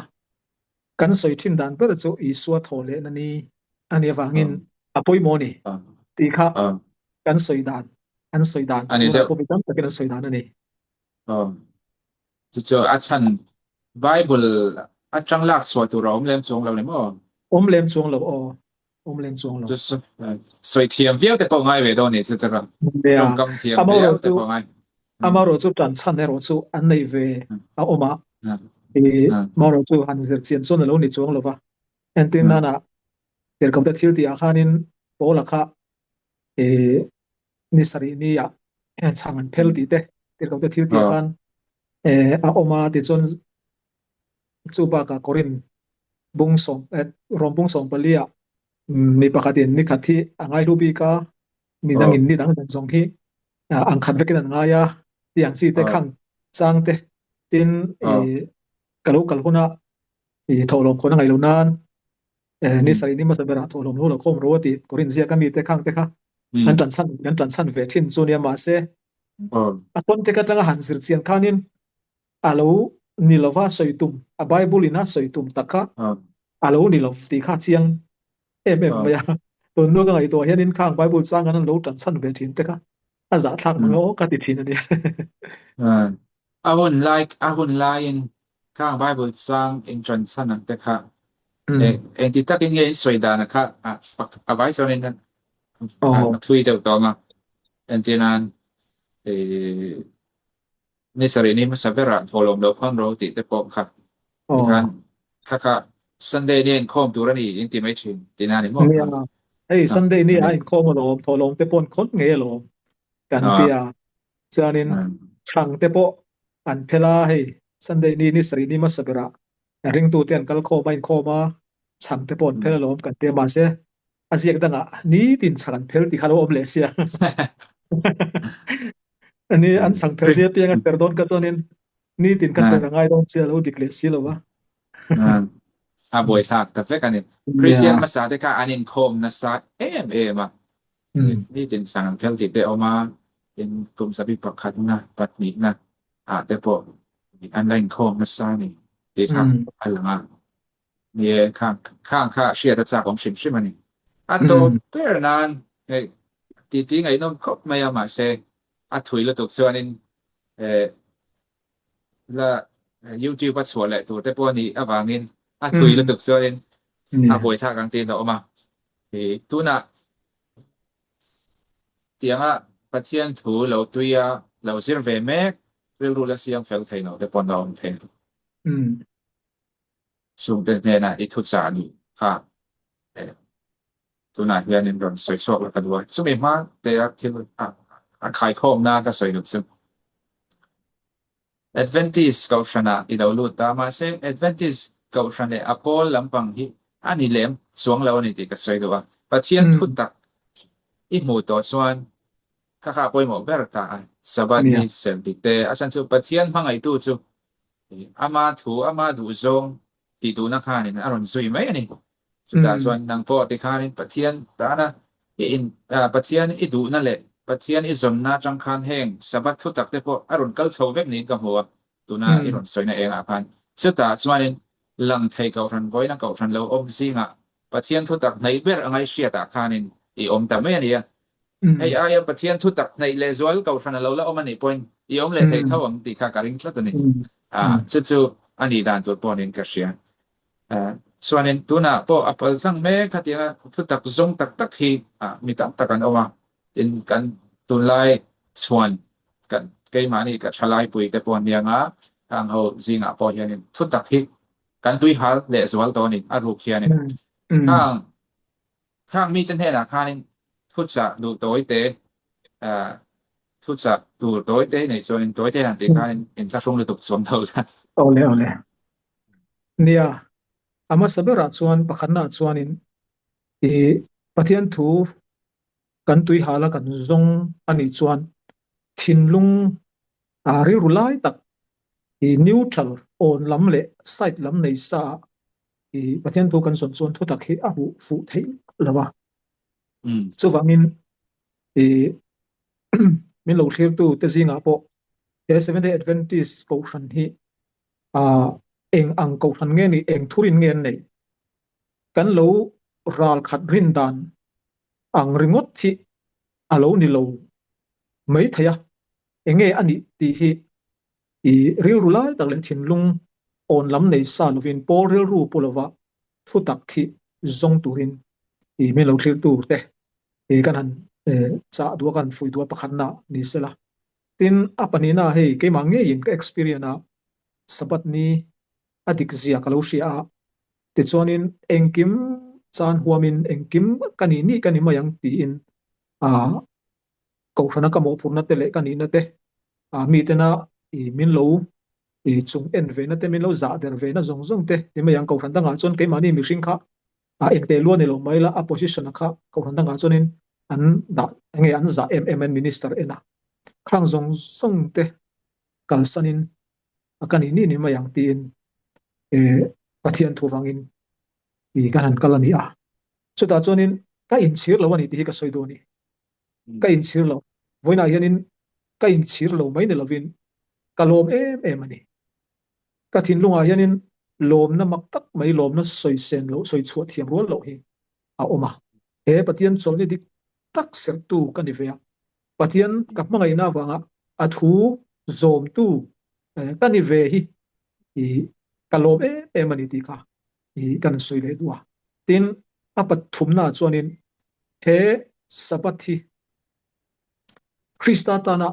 kan sawi thin dan ber chu Isua thaw lehna ni a nih avangin a pawimawh a ni tih kha kan sawi dan, an sawi dan, tunah pawh mi tam takin an sawi dan a ni. Chu chu a chhan Bible atang lak chhuah tur a awm lem chuang lo ni maw? Awm lem chuang lo aw. Awm lem chuang lo. Chu sawi thiam viau te pawh ngai ve dawn ni chu te ra. Tawngkam thiam viau te pawh ngai. Amaherawh chu tan chhan erawh chu an nei ve a awm a. Amaherawh chu han zir chian chuan a lo ni chuang lo va. Entir nana tirhkohte thil tih ah khanin Paula kha ni sarih ni ah chhang an phel tih te tirhkohte thil tih ah khan a awm a tichuan chu bakah Korin bung sawm Rom bung 14 ah mi pakhatin ni khat hi a ngai hlu bik a mi dangin ni dang zawng zawng hi ang khat vekin an ngai a tih ang chi te khang chang te tin ka lo kal huna thawhlawm khawn a ngaih loh nan ni sarih ni hmasa berah thawhlawm lo la khawm ro a tih Korin ziak a mi te khang te kha an tan chhan an tan chhan ve thin chu nia mahse a context atanga han zir chian khanin a lo ni lova sawi tum a Bible in a sawi tum tak kha a lo ni lo tih kha chiang em em mai a tun hnu ka ngaihtuah hianin khang Bible chang an lo tan chhan ve thin te kha a zahthlak mang aw ka ti thin a ni. A hun lai a hun laiin khang Bible chang in tan chhan ang te kha engti takin nge in sawi dan a kha a vai chuanin a thui deuh tawh ang a entir nan Ni sarih ni hmasa berah thawhlawm lo khawn ro tih te pawh kha tikhan kha kha Sunday ni a inkhawm tur a ni in ti mai thin tihna a ni maw? Nia, hei Sunday ni a inkhawm alawm, thawhlawm te pawh an khawn ngei alawm kan ti a, chuanin chhang te pawh an phel a, hei Sunday ni ni sarih ni hmasa berah ringtute an kal khawm a inkhawm a, chhang te pawh an phel alawm kan ti a, mahse a ziak dangah nitin chhang an phel tih kha lo awm leh sia. Ani an chhang phel nia piang a ter dawn ka chuanin nitin ka ser a ngai dawn sia lo dik leh si lo va. A buaithlak ta vek a ni. Kristian hmasa te kha an inkhawm nasa em em a. Nitin chhang an phel tih te awm a, tin kum zabi pakhatna, pahnihna ah te pawh an la inkhawm nasa a ni tih kha a lang a. Ni e, khang khang kha hriat a chak awm hrim hrim a ni. A tawp ber nan hei titi ngaihnawm khawp mai a mahse a thui lutuk chuanin eh la YouTube a chhuah leh tur te pawh a nih avangin a thui lutuk chuanin a buaithlak ang tiin a awm a. Tunah tianga Pathian thu lo tuia lo zir ve mek rilru la siam fel thei lo te pawh an la awm thei. Chhungte hnenah i thuchah duh kha tunah hianin rawn sawi chhuak la ka duh a, chumi hma te a thil a khaikhawmna ka sawi duh chu Adventist Kohhranah i lo lut ta, mahse Adventist Kohhran leh a pawl lampang hi a ni lem chuang lo a ni tih ka sawi duh a. Pathian thu tak i hmuh tawh chuan kha kha a pawimawh ber ta a, Sabbath ni serh dik te a chhan chu Pathian hmangaihtu chu ama thu, ama duhzawng tih duhna khanin a rawn zui mai a ni. Chutah chuan nang pawh tikhanin Pathian tana i in Pathian i duhna leh Pathian i zawnna atang khan heng Sabbath thu tak te pawh a rawn kal chho vek niin ka hmu a, tuna i rawn sawina engah khan. Chutah chuanin lang thei kohhran vawiina kohhran lo awm zingah Pathian thu tak hnaih ber a ngaihriatah khanin i awm ta mai a ni a. Hei aia Pathian thu tak hnaih lehzual kohhran a lo la awm a nih pawhin i awm leh thei tho ang tih kha ka ring tlat a ni. Chu chu a nih dan tur pawhin ka hria. Chuanin tunah pawh a pal tlang mek khatianga thu tak zawng tak tak hi mi tam tak an awm a, tin kan tunlai chhuan kan keimahni ka thalaipui te pawh aniang a, khang ho zingah pawh hianin thu tak hi kan tuihal lehzual tawh a ni, a ruk hianin khang Khang mite hnenah khanin thuchah duh tawite, thuchah tur tawite neih chuanin tawite han tih khanin inthlahrung lutuk chuang lo la. Awle awle. Nia, a hmasa berah chuan pakhatnaah chuanin i Pathian thu kan tuihala kan zawng a nih chuan thinlung rilru lai tak i neutral awn lam leh side lam nei sa ah i Pathian thu kan zawn chuan thutak hi a hmuh fuh theih lo a. Chuvangin i min lo thlirtu te zingah pawh he Seventh Day Adventist kohhran hi eng ang kohhran nge ni, eng thurin nge an neih? Kan lo ral khat rin dan ang ringawt hi a lo ni lo mai thei a, eng nge a nih tih hi I rilru lai tak leh thinlung awn lam nei sa lovin pawl rilru pu lova thu tak khi zawng turin i min lo thlir tur te kan han chah duh a, kan han fuih duh a pakhatna ni sela. Tin, a pahnihna hei keimah ngeiin ka experience a, Sabbath ni a dik zia ka lo hria a, tichuanin engkim chan huamin engkim ka nih nih ka ni mai ang tiin kohhrana ka mawhphurhna te leh ka nihna te mitena min lo chung en vena te, min lo zah der vena zawng zawng te ti mai ang. Kohhran dangah chuan keimahni mihring kha engte lua ni lo mai la, a position-a kha kohhran dangah chuanin an dah enge an zah em em an minister en a, khang zawng zawng te kalsanin ka nih nih ni mai ang tiin Pathian thu vangin kan han kal a ni a. Chutah chuanin ka inchhir lo a ni tih hi ka sawi dawn a ni. Ka inchhir lo. Vawiinah hianin ka inchhir lo mai ni lovin ka lawm em em a ni. Ka thinlungah hianin lawmna mak tak mai, lawmna sawi sen loh, sawi chhuah thiam rual loh hi a awm a. He Pathian chawlhni dik tak serhtu ka ni ve a. Pathian ka hmangaihna avanga a thu zawmtu ka ni ve hi ka lawm em em a ni tih kha kan sawi leh duh a. Tin, a pathumnaah chuanin he Sabbath hi Krista tana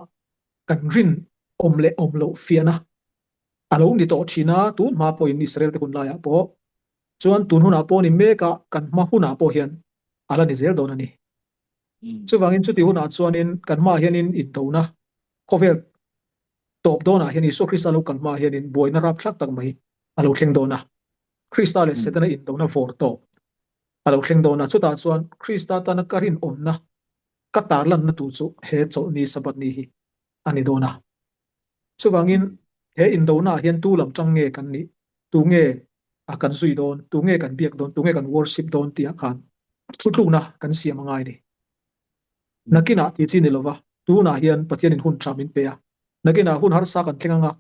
kan rin awm leh awm loh fiahna a lo ni tawh thin a, tun hma pawhin Israel te hun laiah pawh chuan tun hunah pawh ni mek a, kan hma hunah pawh hian a la ni zel dawn a ni. Chuvangin chuti hunah chuanin kan hmaah hianin indona khawvel tawp dawnah hian Isua Krista lo kal hmaah hianin buaina rapthlak tak mai a lo thleng dawn a. Krista leh Setana indona vawr tawp a lo thleng dawn a, chutah chuan Krista tana ka rinawmna ka tarlanna tur chu he chawlhni Sabbath ni hi a ni dawn a. Chuvangin he indonaah hian tu lam tang nge kan nih, tu nge kan zui dawn, tu nge kan biak dawn, tu nge kan worship dawn tihah khan thutlukna kan siam a ngai a ni. Nakinah tih chi ni lova, tunah hian Pathianin hun tha min pe a, nakinah hun harsa kan thleng anga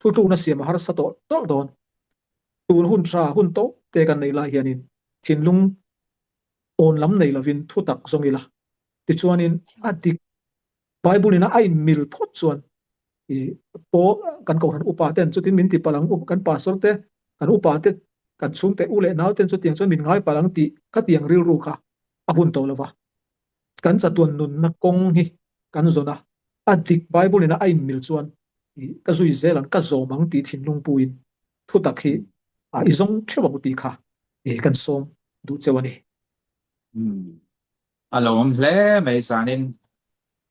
thutlukna siam a harsa tawh tawlh dawn. Tun hun tha hun tawh te kan neih lai hianin thinlung awn lam nei lovin thu tak zawng ila. Tichuanin a dik Bible ina a inmil phawt chuan i pawh kan kohhran upa ten chutin min ti palh ang, kan pastor te, kan upa te, kan chhungte u leh nau ten chutiang chuan min ngai palh ang tih ka tiang rilru kha a hun tawh lova. Kan chatuan nunna kawng hi kan zawn a, a dik Bible ina a inmil chuan ka zui zel ang, ka zawm ang tih thinlung puin thutak hi i zawng theuh ang tih kha kan sawm duh cheu a ni. A lo awm hle mai zanin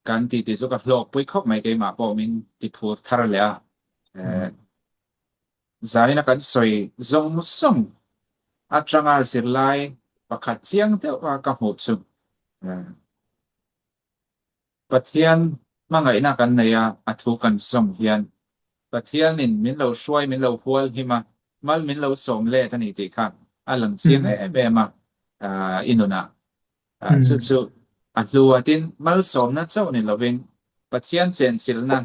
kan tih tih chu ka hlawkpui khawp mai keimah pawh min ti phur thar leh a. Zanina kan sawi zawng zawng atanga zirlai. Pakhat chiang deuh a ka hmuh chu Pathian hmangaihna kan nei a, a thu kan zawm hian Pathianin min lo hruai, min lo hual him a, mal min lo sawm let a ni tih kha a lang chiang em em a i nunah. Chu chu a hlu a, tin malsawmna chauh ni lovin Pathian chenchilhna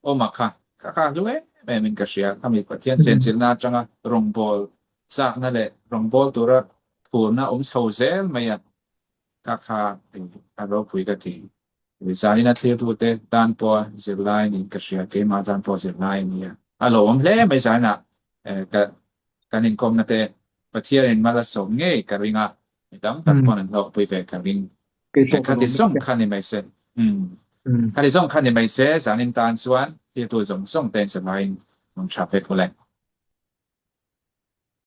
awma kha kha kha a hlu em em in ka hria. Khami Pathian chenchilhna atanga rawngbâwl châkna leh rawngbâwl tura phurna awm chho zel mai a, kha kha a ropui ka ti. Zanina thlirtute tan pawha zirlai niin ka hria, keimah tan pawh zirlai a ni a. A lo awm hle mai zanah ka kan inkawmna te Pathianin mal a sawm ngei ka ring a, mi tam tak pawn an hlawkpui ve ka ring. Khati zawng kha ni mai se. Khati zawng kha ni mai se, zanin tan chuan thiltu zawng zawng te in zavaiin rawn tha vek u le.